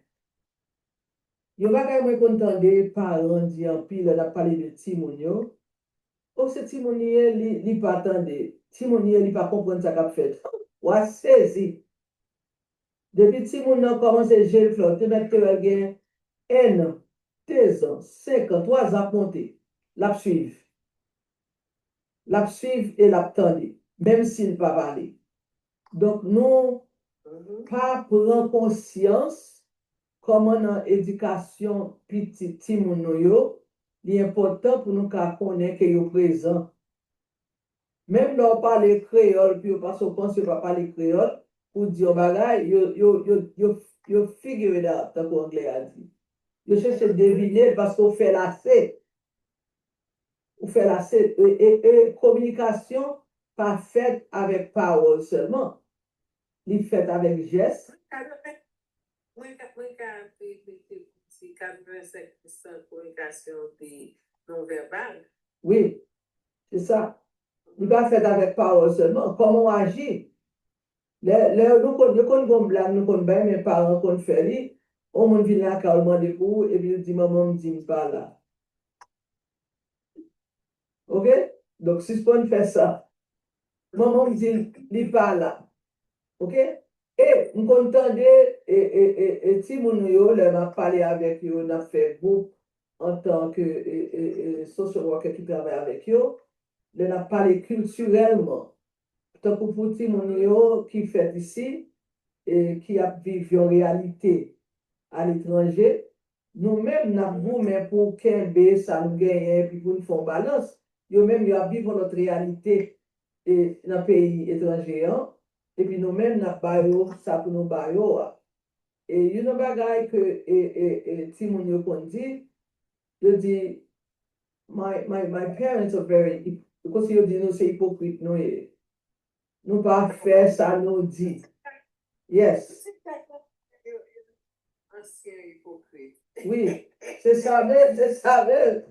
Yon bagay mwen konn tande paran di anpil lè n ap pale de timoun yo. O, se timoun li ye, li, li pa tande. Timoun li ye, li pa konprann sa k ap fèt. W a sezi. Depi timoun nan kòmanse je l klè, ou te mèt te wè l gen en an, de zan, senk an, twa zan ap monte. L ap swiv. L ap swiv e l ap tande, menm si l pa pale. Donk, nou pa pran konsyans kòman nan edikasyon pitit timoun nou yo, li enpòtan pou nou ka konnen ke yo prezan. Menm lè w pale kreyòl pou yo, paske w panse yo pa pale kreyòl, pou w di yon bagay, yo, yo, yo, yo, yo figure it out, tankou anglè a di. Yo chèche devine l paske w fè l ase. Ou fè l ase. E, e, e kominikasyon pa fèt avèk pawòl sèlman. Li fèt avèk jès. Mwen ka, mwen ka mete pou di katrevensenk pousan kominikasyon te non vèbal. Wi, se sa. Li pa fèt avèk pawòl sèlman. Kòman w aji? Lè, lè nou konn, yo konn gon blag, nou konn bay, men paran konn fè li. On moun vin lakay ou, l mande pou ou, epi l di, "Manman m di m pa la." Oke? Donk, sispann fè sa. Manman m di li pa la. Oke? E m konn tande e, e, e, e timoun nou yo, lè m ap pale avèk yo, n ap fè gwoup antanke e, e, e, social worker ki travay avèk yo, lè n ap pale kiltirèlman, tankou pou timoun yo ki fèt isi e ki ap viv yon reyalite aletranje, nou menm, n ap goumen pou kenbe sa nou genyen epi pou n fè yon balans. Yo menm, yo ap viv yon lòt reyalite e nan peyi etranje an. Epi nou menm, n ap ba yo sa pou nou ba yo a. E youn nan bagay ke e, e, e, timoun yo konn di, yo di, my, my, my parents are very, hip-" Kòmsi yo di nou se ipokrit nou ye. Nou pa fè sa nou di. Yes. Ansyen ipokrit. Wi, se sa menm, se sa menm.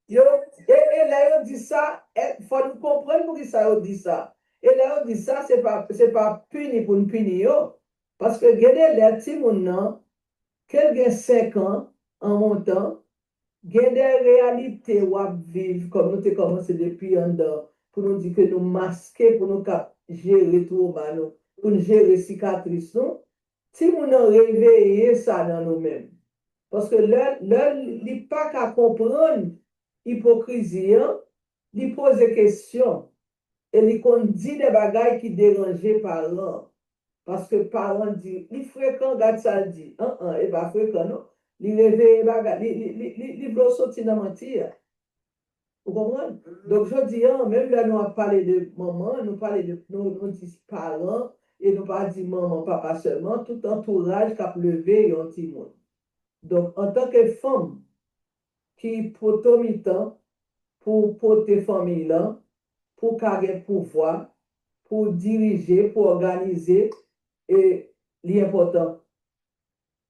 Yo, e, e lè yo di sa, e, fò nou konprann poukisa yo di sa. E lè yo di sa, se pa, se pa pini pou n pini yo. Paske gen de lè timoun nan, ke l gen senk an, an montan, gen de reyalite w ap viv, kòm nou te kòmanse depi anndan, pou nou di ke nou maske, pou nou kab jere twoma nou, pou n jere sikatris nou, timoun nan reveye sa nan nou menm. Paske lè, lè li pa ka konprann ipokrizi an, li poze kesyon e li konn di de bagay ki deranje paran an. Paske paran di, li frekan, gad sa l di. An an, e pa frekan non. Li reveye bagay, li, li, li, li, li vle w soti nan manti a. Ou konprann? Donk, jodi a, menm lè nou ap pale de manman, nou pale de, nou, nou di paran, e nou pa di manman, papa sèlman, tout antouraj k ap leve yon timoun. Donk, antanke fanm ki poto mitan pou pote fanmiy lan, pou ka gen pouvwa, pou dirije, pou òganize, e li enpòtan.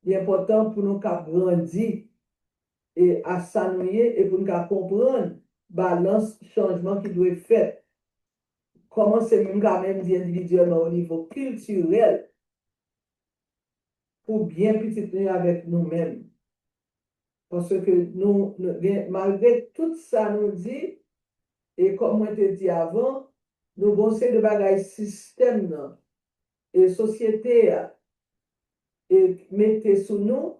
Li enpòtan pou nou ka grandi e a sa nou ye e pou n ka konprann balans chanjman ki dwe fèt. Kòmanse menm ka menm di endividyèlman o nivo kiltirèl pou byen pitit nou yo avèk nou menm. Paske nou, nou gen, malgre tout sa nou di, e kòm mwen te di avan, nou gon seri de bagay sistèm nan e sosyete a e mete sou nou,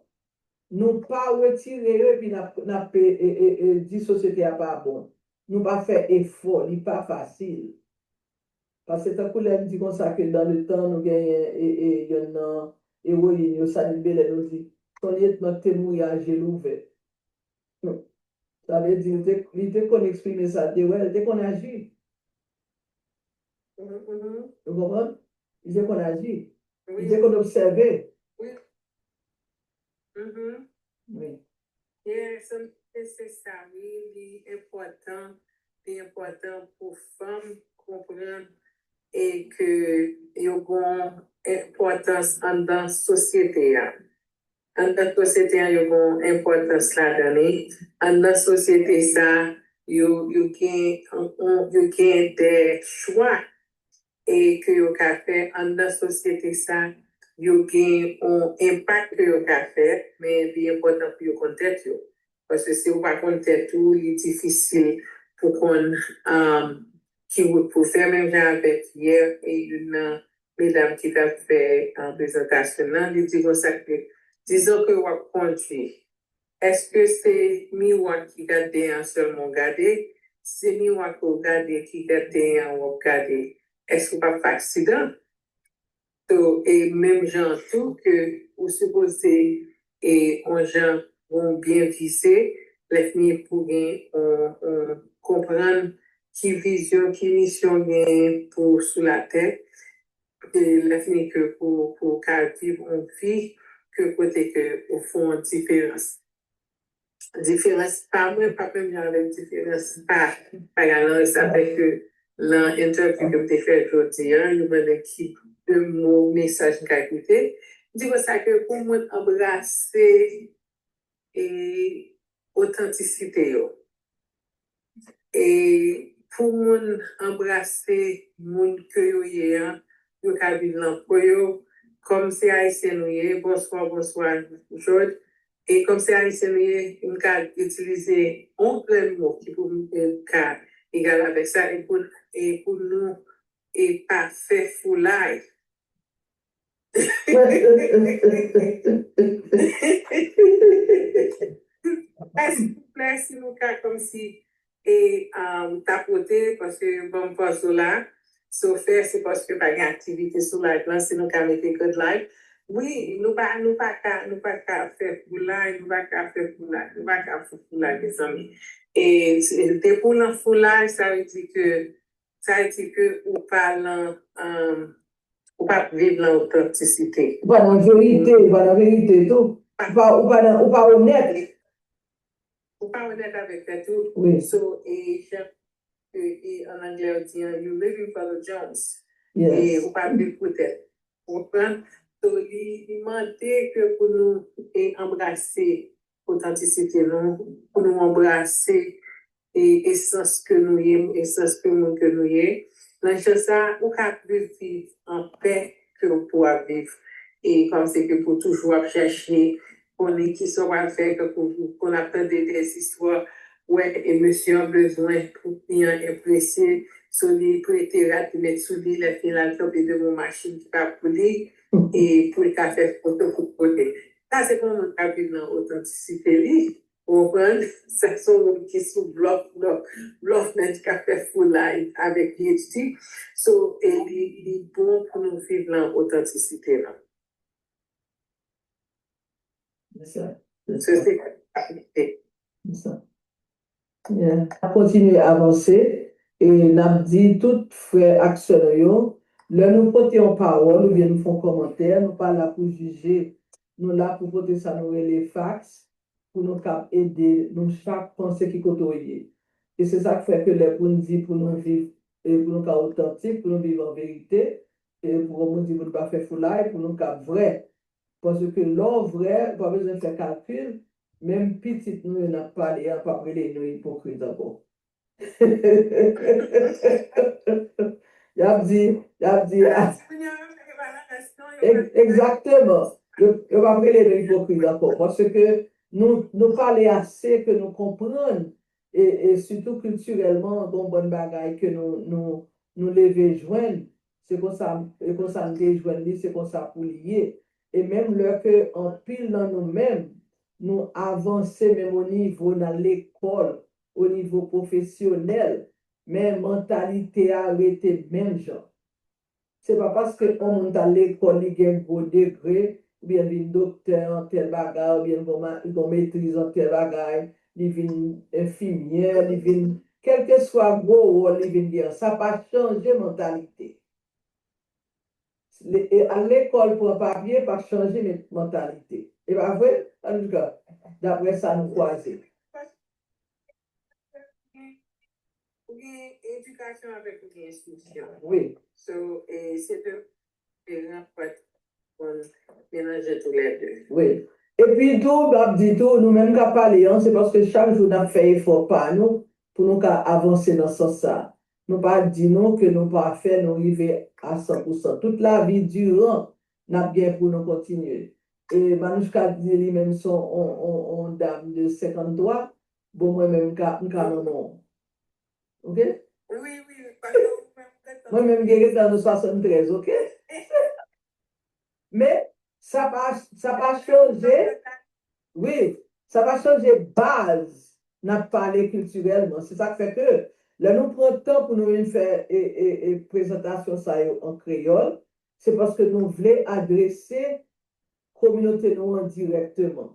nou pa retire yo epi n ap, n ap e, e, e, e, di sosyete a pa bon. Nou pa fè efò, li pa fasil. Paske tankou lè m di konsa ke dans le temps nou genyen e, e, yonn nan ewoyin yo, Sanil Belen, nou di, son lieutenant te mouri a je louvè. Hmm. Sa vle di, li te, li te konn eksprime sa l te wè, li te konn aji. Mhm, mhm. Ou konprann? Li te konn aji. Li te konn obsève. Wi. Mhm. Wi. Yeah, so, se, se sa, wi, li enpòtan, li enpòtan pou fanm konprann e ke yo gon enpòtans anndan sosyete a. Anndan sosyete a, yo gon enpòtans ladan li. Anndan sosyete sa, yo, yo gen, yo gen de chwa e ke yo ka fè anndan sosyete sa, yo gen yon enpak ke yo ka fè, men li enpòtan pou yo konn tèt yo. Paske si ou pa konn tèt ou, li difisil pou konn, um, ki wout pou fè. Menm jan avèk yè, e youn nan medam ki t ap fè, um, prezantasyon nan, li di konsa ke, dizon ke w ap kondwi, èske se miwa ki gade an sèlman w gade? Se miwa ke w gade ki gade an w ap gade, èske w p ap fè aksidan? So, e menm jan tou ke ou sipoze e on jan pou w byen vize, lè fini pou gen on, on konprann ki vizyon, ki misyon w genyen pou sou latè, e lè fini ke pou, pou w ka viv on vi ke kote ke ou fè on diferans. Diferans pa mwen p ap menm jan avèk diferans pa, pa Galan. Sa fè ke nan entèvyou ke m te fè jodi a, yo mande ki de mo, mesaj m ka kite. M di konsa ke pou moun anbrase e otantisite yo. E pou moun anbrase moun ke yo ye an, yo ka viv nan po yo. Kòm se Ayisyen nou ye, bonswa, bonswa, Jod. E kòm se Ayisyen nou ye, m ka itilize yon grenn mo ki pou m, e, ka egal avèk sa, e pou, e pou nou, e pa fè foulay. Silvouplè, si nou ka kòmsi e, um, tapote, paske ban m pòz ou la. So fè, se paske pa gen aktivite sou live lan, si nou ka mete good live. Wi, nou pa, nou pa ka, nou pa ka fè foulay, nou pa ka fè foulay, nou pa ka fè foulay, mezanmi. E, se, depi w nan foulay, sa vle di ke, sa vle di ke ou pa nan, um, Ou pa viv nan otantisite. Ou pa nan verite, ou pa nan verite tou. Ou pa, ou pa, nan, ou pa onèt. Ou pa onèt avèk tèt ou. Wi. So, e jan e, e an anglè yo di an, you living for the Jones. Yes. E ou pa viv pou tèt. Ou konprann? So, li, li mande ke pou nou e, anbrase otantisite nou, pou nou anbrase e, esans ke nou ye, esans ke moun ke nou ye. Nan jan sa, ou ka viv, viv an pè ke w pou ap viv. E kòm se ke pou toujou ap chèche konnen ki sa w pral fè, tankou pou konn ap tande de zistwa, wè, e mesye an bezwen pou kli an enpresye, so li prete rad li met sou li, lè fini l al kanpe devan yon machin ki pa pou li, e pou l ka fè foto pou pote. Sa se pou moun k ap viv nan otantisite li. Ou konprann? Sa se yon moun ki sou blòf, blòf, blòf nèt k ap fè foulay avèk P H D. So, e li, li bon pou nou viv nan otantisite la. Se sa. Se sa. Yeah. N ap kontinye avanse e n ap di tout frè ak sè nou yo, lè nou pote yon pawòl oubyen nou fè yon kòmantè, nou pa la pou jije. Nou la pou pote sa nou rele facts, pou nou kab ede nou chak panse ki kote w ye. E se sa k fè ke lè pou n di pou nou viv, e pou nou ka otantik, pou nou viv an verite, e pou nou di pou nou pa fè foulay, pou nou kab vrè. Paske lè w vrè, ou pa bezwen fè kalkil, menm pitit nou yo n ap pale a p ap rele nou ipokrit ankò. Y ap di, y ap di, ah, egzakteman. Yo, yo p ap rele nou ipokrit ankò. Paske nou, nou pale ase ke nou konprann, e, e sitou kiltirèlman, gen yon bann bagay ke nou, nou, nou leve jwenn, se konsa, e konsa m te jwenn li, se konsa pou li ye. E menm lè ke anpil nan nou menm, nou avanse menm o nivo nan lekòl, o nivo pwofesyonèl, men mantalite a rete menm jan. Se pa paske yon moun t al lekòl, li gen gwo degre, oubyen l vin doktè an tèl bagay, oubyen l gon, li gon metriz an tèl bagay, li vin enfimyè, li vin, kèlkeswa gwo wòl li vin gen an, sa pa chanje mantalite. Al lekòl, pran papye, pa chanje mantalite. E pa vre? Antouka, daprè sa nou kwaze. Ou gen edikasyon avèk ou gen enstriksyon. Wi. So, e, se de diferan pati pou n melanje toulède. Wi. Epi tou, m ap di tou, nou menm k ap pale an, se paske chak jou n ap fè efò pa nou pou nou ka avanse nan sans sa. Nou pa di nou ke nou pafè, nou rive a san pou san. Tout lavi diran, n ap gen pou nou kontinye. E Manouchka di li menm se yon, yon, yon, yon dam de senkanntwa, bon, mwen menm m ka, m ka manman w. Oke? Wi, wi, paske ou menm ou gentan. Mwen menm m gen gentan nan swasanntrèz, oke? Men, sa pa, sa pa chanje, wi, sa pa chanje baz n ap pale kiltirèlman. Se sa k fè ke lè nou pran tan pou nou vin fè e, e, e prezantasyon sa yo an kreyòl, se paske nou vle adrese kominote nou an dirèkteman.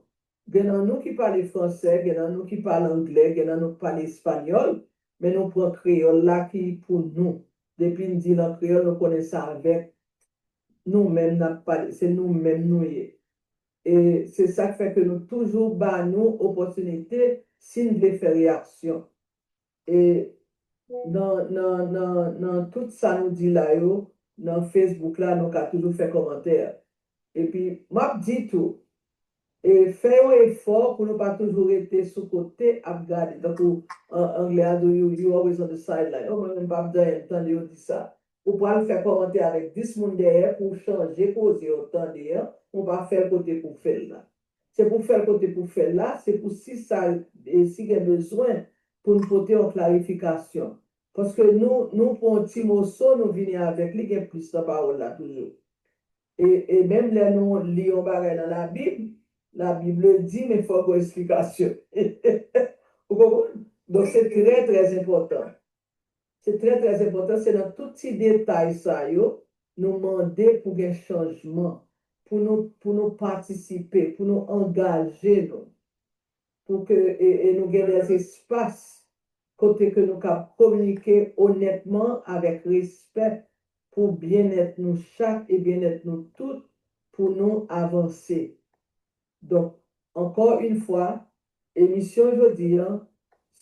Gen nan nou ki pale fransè, gen nan nou ki pale anglè, gen nan nou ki pale espanyòl, men nou pran kreyòl la ki pou nou. Depi n di l an kreyòl, nou konnen se avèk nou menm n ap pale, se nou menm nou ye. E se sa k fè ke nou toujou ba nou opòtinite si n vle fè reyaksyon. E nan, nan, nan, nan tout sa nou di la yo, nan Facebook la, nou ka toujou fè kòmantè. Epi, m ap di tou, e fè yon efò pou nou pa toujou rete sou kote ap gade. Tankou an, anglè a di, you, you always on the sideline. O, mwen menm m p ap di anyen, m tande yo di sa. Ou pral fè kòmantè avèk dis moun dèyè pou w chanje koze w tande an, ou pa fè l kote pou w fè l la. Se pou w fè l kote pou w fè l la, se pou si sa, e si gen bezwen pou n pote yon klarifikasyon. Paske nou, nou pran yon ti moso, nou vini avèk li, gen plis nan pawòl la toujou. E, e menm lè nou li yon bagay nan Labib, Labib le di, men fòk yon esplikasyon. Ou konprann? Donk, se trè, trè enpòtan. Se trè, trè enpòtan. Se nan tout ti detay sa yo, nou mande pou gen chanjman, pou nou, pou nou patisipe, pou nou angaje nou, pou ke, e, e nou gen des espas kote ke nou kab kominike onètman, avèk respè, pou byennèt nou chak e byennèt nou tout, pou nou avanse. Donk, ankò yon fwa, emisyon jodi a,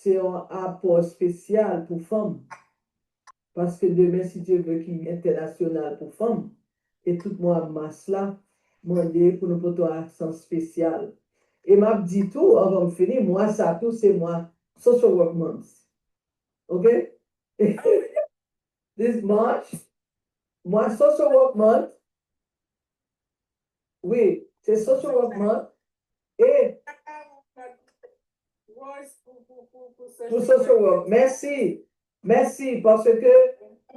se yon apò espesyal pou fanm. Paske demen, si Dye vle, ki entènasyonal pou fanm, e tout mwa mas la, mande pou nou pote yon aksan espesyal. E m ap di tou, anvan m fini, mwa sa tou, se mwa Social Work Month. Ok? This March, mwa Social Work Month, wi, se Social Work Month, e pou Social Work. Mèsi. Mèsi, paske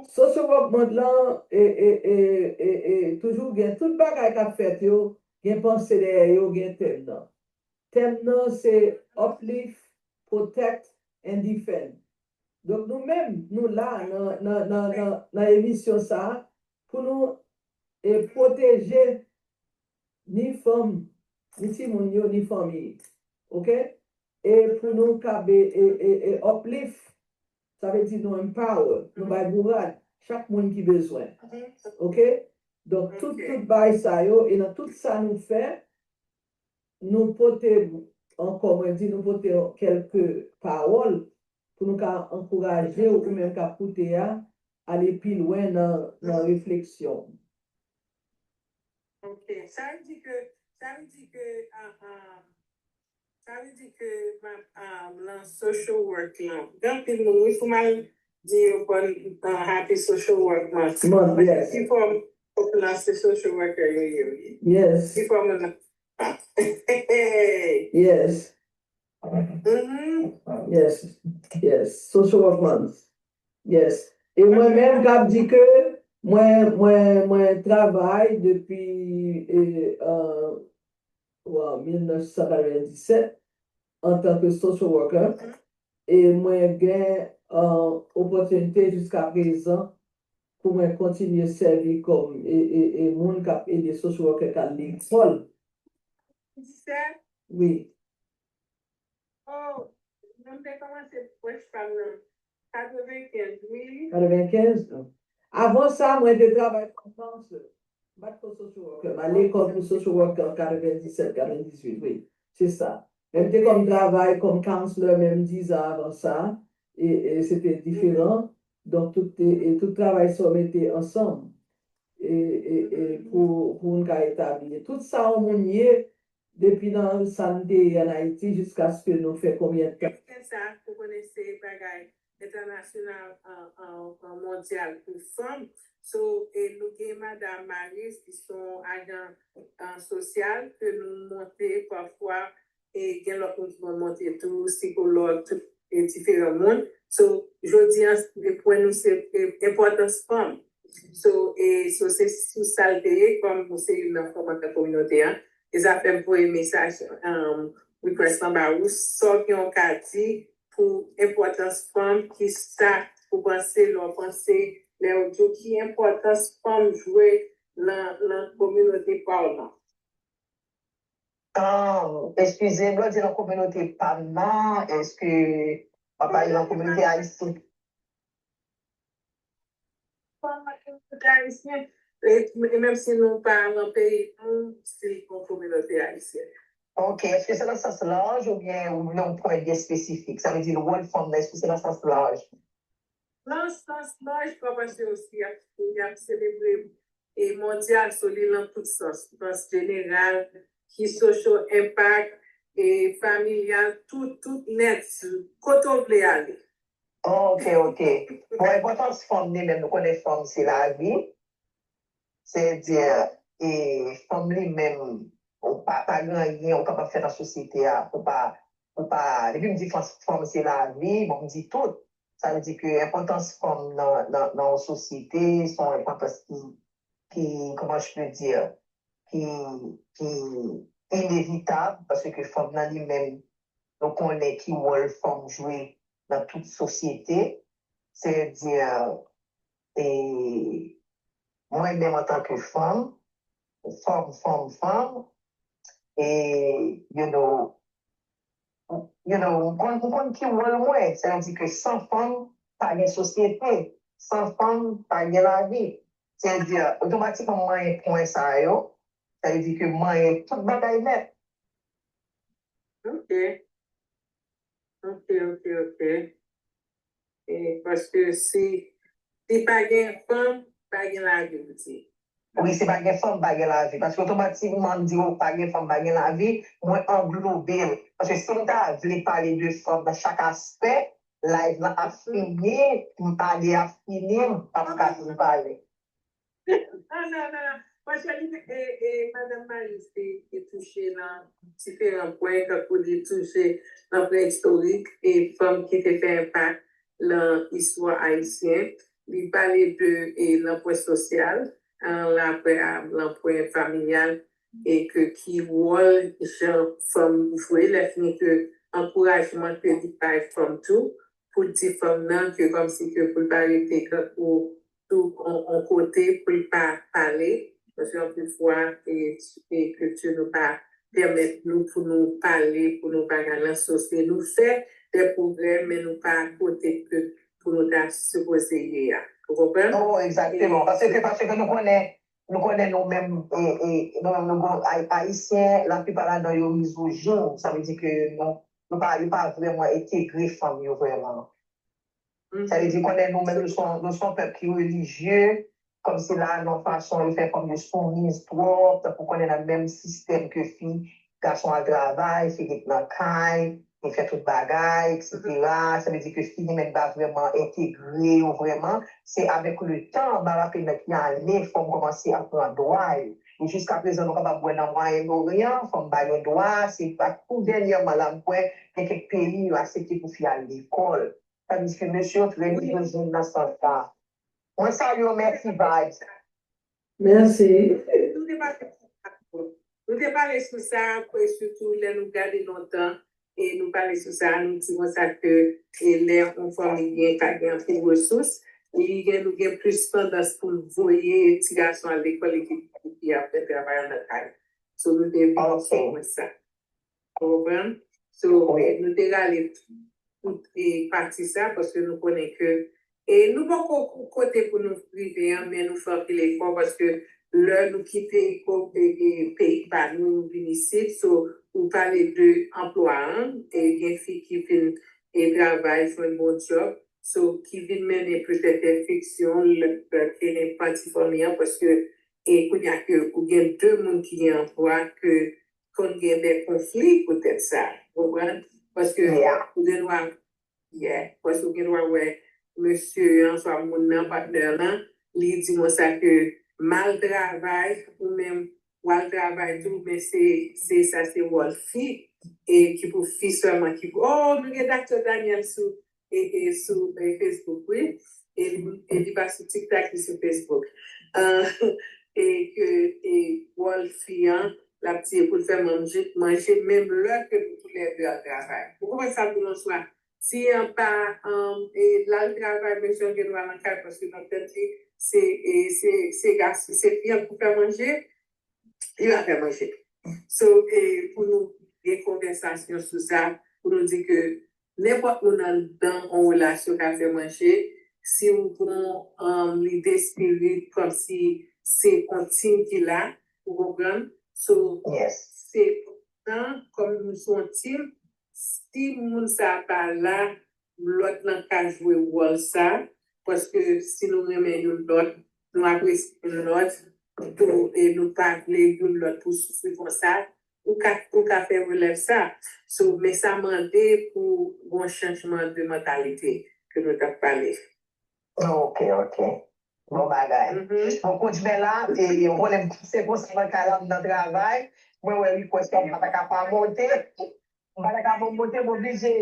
Social Work Month lan, e, e, e, e, e, toujou gen tout bagay k ap fèt yo, gen panse dèyè yo, gen tèm nan. Tèm nan se Uplift, Protect and Defend. Donk nou menm, nou la nan, nan, nan, nan, nan emisyon sa a pou nou e pwoteje ni fanm, ni timoun yo, ni fanmi. Ok? E pou nou kab e, e, e, e uplift, sa vle di nou empower, nou bay bourad chak moun ki bezwen. Ok? Donk, tout, tout bagay sa yo, e nan tout sa nou fè, nou pote, ankò mwen di, nou pote kèlke pawòl pou nou ka ankouraje ou menm k ap koute a, ale pi lwen nan, nan refleksyon. Ok, sa vle di ke, sa vle di ke, ah, ah, sa vle di ke, ah, ah, nan social work lan, gen anpil moun, wi, pou m al di yo bon, ah, happy social work month. Month, yes. Ki fòm, nan se social worker yo ye, wi. Yes. Ki fòm nan? Yes. Yes. Yes. Social work month. Yes. E mwen menm k ap di ke mwen, mwen, mwen travay depi, e, euh, wa, mil nèf san katrevenndisèt antanke social worker. E mwen gen, euh, opòtinite jiska prezan pou mwen kontinye sèvi kòm e, e, e moun k ap ede social worker k al lekòl. Wi. Oh, mwen te kòmanse pwèch pa m nan katrevenkenz, wi. Katrevenkenz, non. Avan sa, mwen te travay kòm counselor. M pa t ko social worker. M al lekòl pou social worker an katrevendisèt, katrevendizuit, wi. Se sa. Men m te kòm travay kòm counselor menm dizan avan sa. E, e se te diferan. Donk, tout, e, e tout travay sa yo mete ansanm. E, e, e pou, pou moun ka etabli. Tout sa yon moun ye, depi nan sa n te ye ann Ayiti, jiskaske nou fè konbyen tan. Sa, ou konnen se bagay entènasyonal, an, an, an mondyal pou fanm. So, e nou gen Madan Maris, ki se yon ajan, an, sosyal, ke nou monte pafwa, e gen lòt moun ki konn monte tou, sikològ, tout, e diferan moun. So, jodi an, pwen nou se, e, enpòtans fanm. So, e, so se sou sa l te ye, kòm ou se youn nan fòmatè kominote a. E sa fè m voye mesaj, um, request lan ba ou, sa w gen w ka di pou enpòtans fanm, ki sa ou panse lè w panse, lè w di w ki enpòtans fanm jwe nan, nan kominote pa w lan? Ah, eskize m, lè w di nan kominote pa m nan, èske w ap pale nan kominote ayisyen? Kominote ayisyen, e, e menm si nou pa nan peyi nou, si yon kominote ayisyen. Ok, èske se nan sans laj oubyen ou nan yon pwen byen espesifik? Sa vle di, wòl fanm nan, èske se nan sans laj? Nan sans laj, pa paske osi y ap, y ap selebre e mondyal, so li nan tout sans, sans jeneral, ki social impact, e familyal, tout, tout nèt, kote w vle ale. Ok, ok. Bon, enpòtans fanm li menm, nou konnen fanm se lavi. Sètadi, e fanm li menm, ou pa, pa gen anyen ou kapab fè nan sosyete a, ou pa, ou pa, depi m di fanm, fanm se lavi, bon, m di tout. Sa vle di ke enpòtans fanm nan, nan, nan yon sosyete, se yon enpòtans ki, ki, comment je peux dire, ki, ki inevitab, paske fanm nan li menm, nou konnen ki wòl fanm jwe nan tout sosyete. Sètadi, e mwen menm antanke fanm, fanm, fanm, fanm, e, you know, you know, m konn, m konn ki wòl mwen. Sa vle di ke san fanm, pa gen sosyete. San fanm, pa gen lavi. Sètadi, otomatikman, manyen pwen sa yo, sa vle di ke manyen tout bagay nèt. Ok. Ok, ok, ok. E paske si, si pa gen fanm, pa gen lavi, ou di. Wi, si pa gen fanm, pa gen lavi. Paske otomatikman, m di w, pa gen fanm, pa gen lavi, mwen anglobe l. Paske si m ta vle pale de fanm nan chak aspè, live lan ap fini, m pale ap fini, m p ap ka fin pale. Non, non, non, non. Paske li, e, e, Madanm Malis te, te touche nan diferan pwen, tankou li touche nan pwen istorik e fanm ki te fè enpak nan istwa ayisyen. Li pale de, e, nan pwen sosyal, an, apre a, nan pwen familyal, e ke ki wòl jan fanm jwe, lè fini ke ankourajman ke li bay fanm tou, pou di fanm nan ke kòmsi ke pou l pa rete tankou tou on, on kote pou l pa pale, paske anpil fwa, e, e kilti nou pa pèmèt nou pou nou pale, pou nou pa al nan sos, e nou fè de pwogrè, men nou pa kote ke pou nou ta sipoze ye a. Ou konprann? Oh, egzakteman. Paske, paske nou konnen, nou konnen nou menm, e, e, nou menm nou gon Ay-, Ayisyen, laplipa ladan yo mizojin, sa vle di ke nou, nou pa, yo pa vrèman entegre fanm yo vrèman. Sa vle di, konnen nou menm, nou se yon, nou se yon pèp ki relijye, kòmsi la, nan fason yo fè fanm yo soumiz twòp, tankou konnen nan menm sistèm ke fi, gason al travay, fi ret nan kay, li fè tout bagay, etsetera. Sa vle di ke fi li menm pa vrèman entegre yo vrèman. Se avèk letan, m pa raple nan ki ane fanm kòmanse ap pran dwa yo. E jiskaprezan, nou kapab wè nan Mwayen Oryan, fanm pa gen dwa, se pa tou dènyèman la m kwè gen kèk peyi yo aksepte pou fi al lekòl. Tandiske mesye yo trè mizojin nan sans sa. Mwen salye w, mèsi Vibes. Mèsi. Nou te pale sou sa, nou te pale sou sa, apre sitou lè nou gade lontan, e nou pale sou sa, nou di konsa ke e lè yon fanmi gen, pa gen anpil resous, li gen, nou gen plis tandans pou l voye ti gason al lekòl e ki fi ap fè travay anndan kay. So, nou te vin sou pwen sa. Ou konprann? So, nou te rale tout e pati sa, paske nou konnen ke e nou poko kote pou nou rive an, men nou fè anpil efò, paske lè nou kite ko-, e, e, peyi pa nou, nou vin isit, so, ou pale de anplwa an, e gen fi ki vin e travay, jwenn bon djòb, so, ki vin mennen petèt enfeksyon, lè, lè ke nenpòt ti fanmi an, paske e kounye a ke ou gen de moun ki gen anplwa ke konn gen de konfli poutèt sa, ou konprann? Paske ou gen dwa, yeah, paske ou gen dwa wè mesye an, swa moun nan, patnè lan, li di konsa ke m al travay, ou menm w al travay tou, men se, se sa, se wòl fi, e ki pou fi sèlman ki pou, oh, nou gen Doktè Daniel sou, e, e sou e Facebook, wi. E li, e li pa sou TikTok, li sou Facebook. Ah, e ke e wòl fi an, l ap di e pou l fè manje, manje, menm lè ke nou toulède al travay. Ou konprann sa, pou yon swa, si an pa, um, e l al travay, men jan gen dwa nan kay, paske nan tèt li, se, e, se, se gason, se fi an pou fè manje, li pa fè manje. So, e, pou nou gen konvèsasyon sou sa, pou nou di ke nenpòt moun anndan yon relasyon ka fè manje, si w gon, um, lide spirit kòmsi se yon tim ki la, ou konprann? So, se enpòtan, kòm nou se yon tim, si moun sa a pa la, lòt lan ka jwe wòl sa, paske si nou renmen youn lòt, nou apresye youn lòt, tou, e nou pa vle youn lòt pou soufri konsa, ou ka, ou ka fè relèv sa. So, men sa mande pou gon chanjman de mantalite ke nou t ap pale. Ok, ok. Bon bagay. Bon, Coach Bella, e, ou konnen m pase konsa nan kay la, m nan travay. Mwen wè request la, m pa ta ka pa monte. M pa ta ka pa monte, m oblije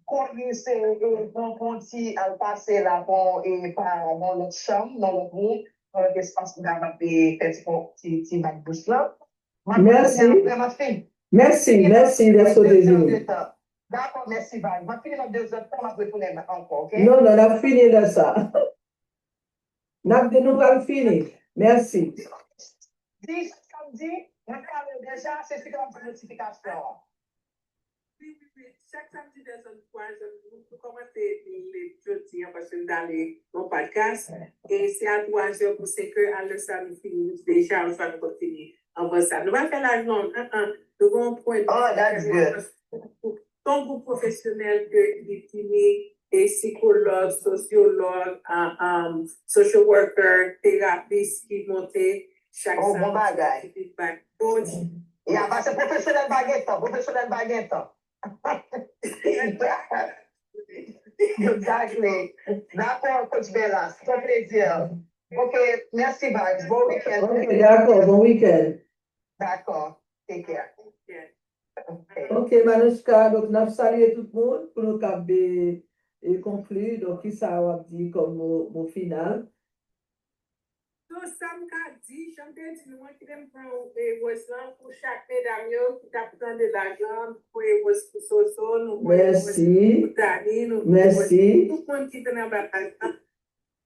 kore se, e, pran, pran ti al pase la, pran, e, pa nan lòt chanm, nan lòt moun, nan lòt espas m kapab, e, fè ti, ti, ti bat bouch lan. M ap retounen apre, m ap fini. Mèsi, mèsi dèske w te vini. Dakò, mèsi, Val. M ap fini nan de zè tan, m ap retounen ankò, ok? Non, non, n ap fini lè sa. N ap di nou pral fini. Mèsi. Di sa m di, mwen pale deja, se si k ap di notifikasyon an. Wi, wi, wi. Chak samdi vè zòn twa zè, nou, nou kòmanse li jodi an paske nou t ale yon podcast. E se a twa zè pou senk è, alè sa nou fini deja, yon fwa nou kontinye anvan sa. Nou pa fè laj non, an, an. Nou gen yon pwen. Oh, that's good. Ton gwoup pwofesyonèl ke li fini, e sikològ, sosyològ, um, um, social worker, terapis ki monte chak samdi. Oh, bon bagay. Feedback coach. Ya, paske pwofesyonèl pa gen tan, pwofesyonèl pa gen tan. Exactly. Dakò, coach Bella, se yon plezi. Ok, mèsi, Vibes. Bon week-end. Ok, dakò, bon week-end. Dakò, take care. Ok. Ok, Manouchka, donk n ap salye tout moun pou nou kab e, e konkli. Donk, kisa w ap di kòm mo, mo final? So, sa m ka di, jan m te di nou an, kite m pran e, rose lan pou chak medam yo ki t ap tande laj lan, pou e, rose pou Soso, nou voye rose pou Dani, nou voye rose pou tout moun ki te nan bagay lan.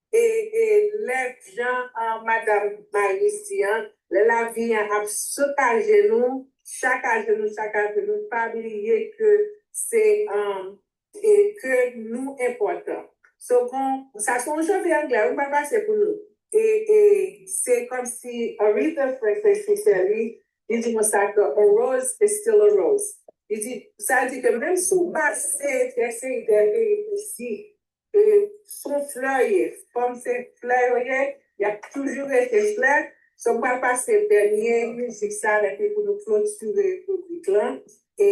E, e lè jan, ah, madanm Maris di an, lè lavi an ap sot ajenou, chak ajenou, chak ajenou, pa bliye ke se, um, e ke nou enpòtan. So, bon, sa se yon chante anglè, wi, m pral pase pou nou. E, e se kòmsi Aretha Franklin ki fè li, li di konsa ke a rose is still a rose. Li di, sa di ke menm si w pase yon seri de peripesi, e, se yon flè ye, kòm se flè yo ye, y ap toujou rete flè. So, m pral pase dènye mizik sa, epi pou nou klotire ribrik lan. E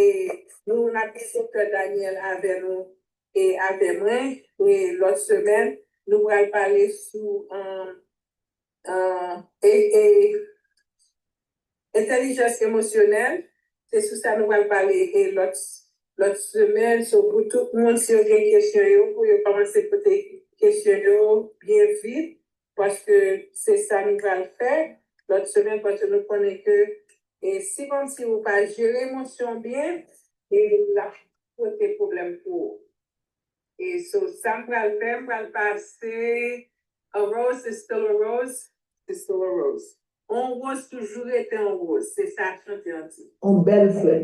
nou, n ap gen Doktè Daniel avè nou, e avè mwen, e lòt semèn, nou pral pale sou, um, uh, e, e, entèlijans emosyonèl. Se sou sa nou pral pale, e lòt, lòt semèn. So, pou tout moun, si yo gen kesyon yo, pou yo kòmanse pote kesyon yo byen vit, paske se sa nou pral fè lòt semèn, paske nou konnen ke, e si kòmsi ou pa jere emosyon byen, e l ap pote pwoblèm pou ou. E so, sa m pral fè, m pral pase, a rose is still a rose, is still a rose. On woz toujou rete on woz, se sa chante an di. On bèl flè.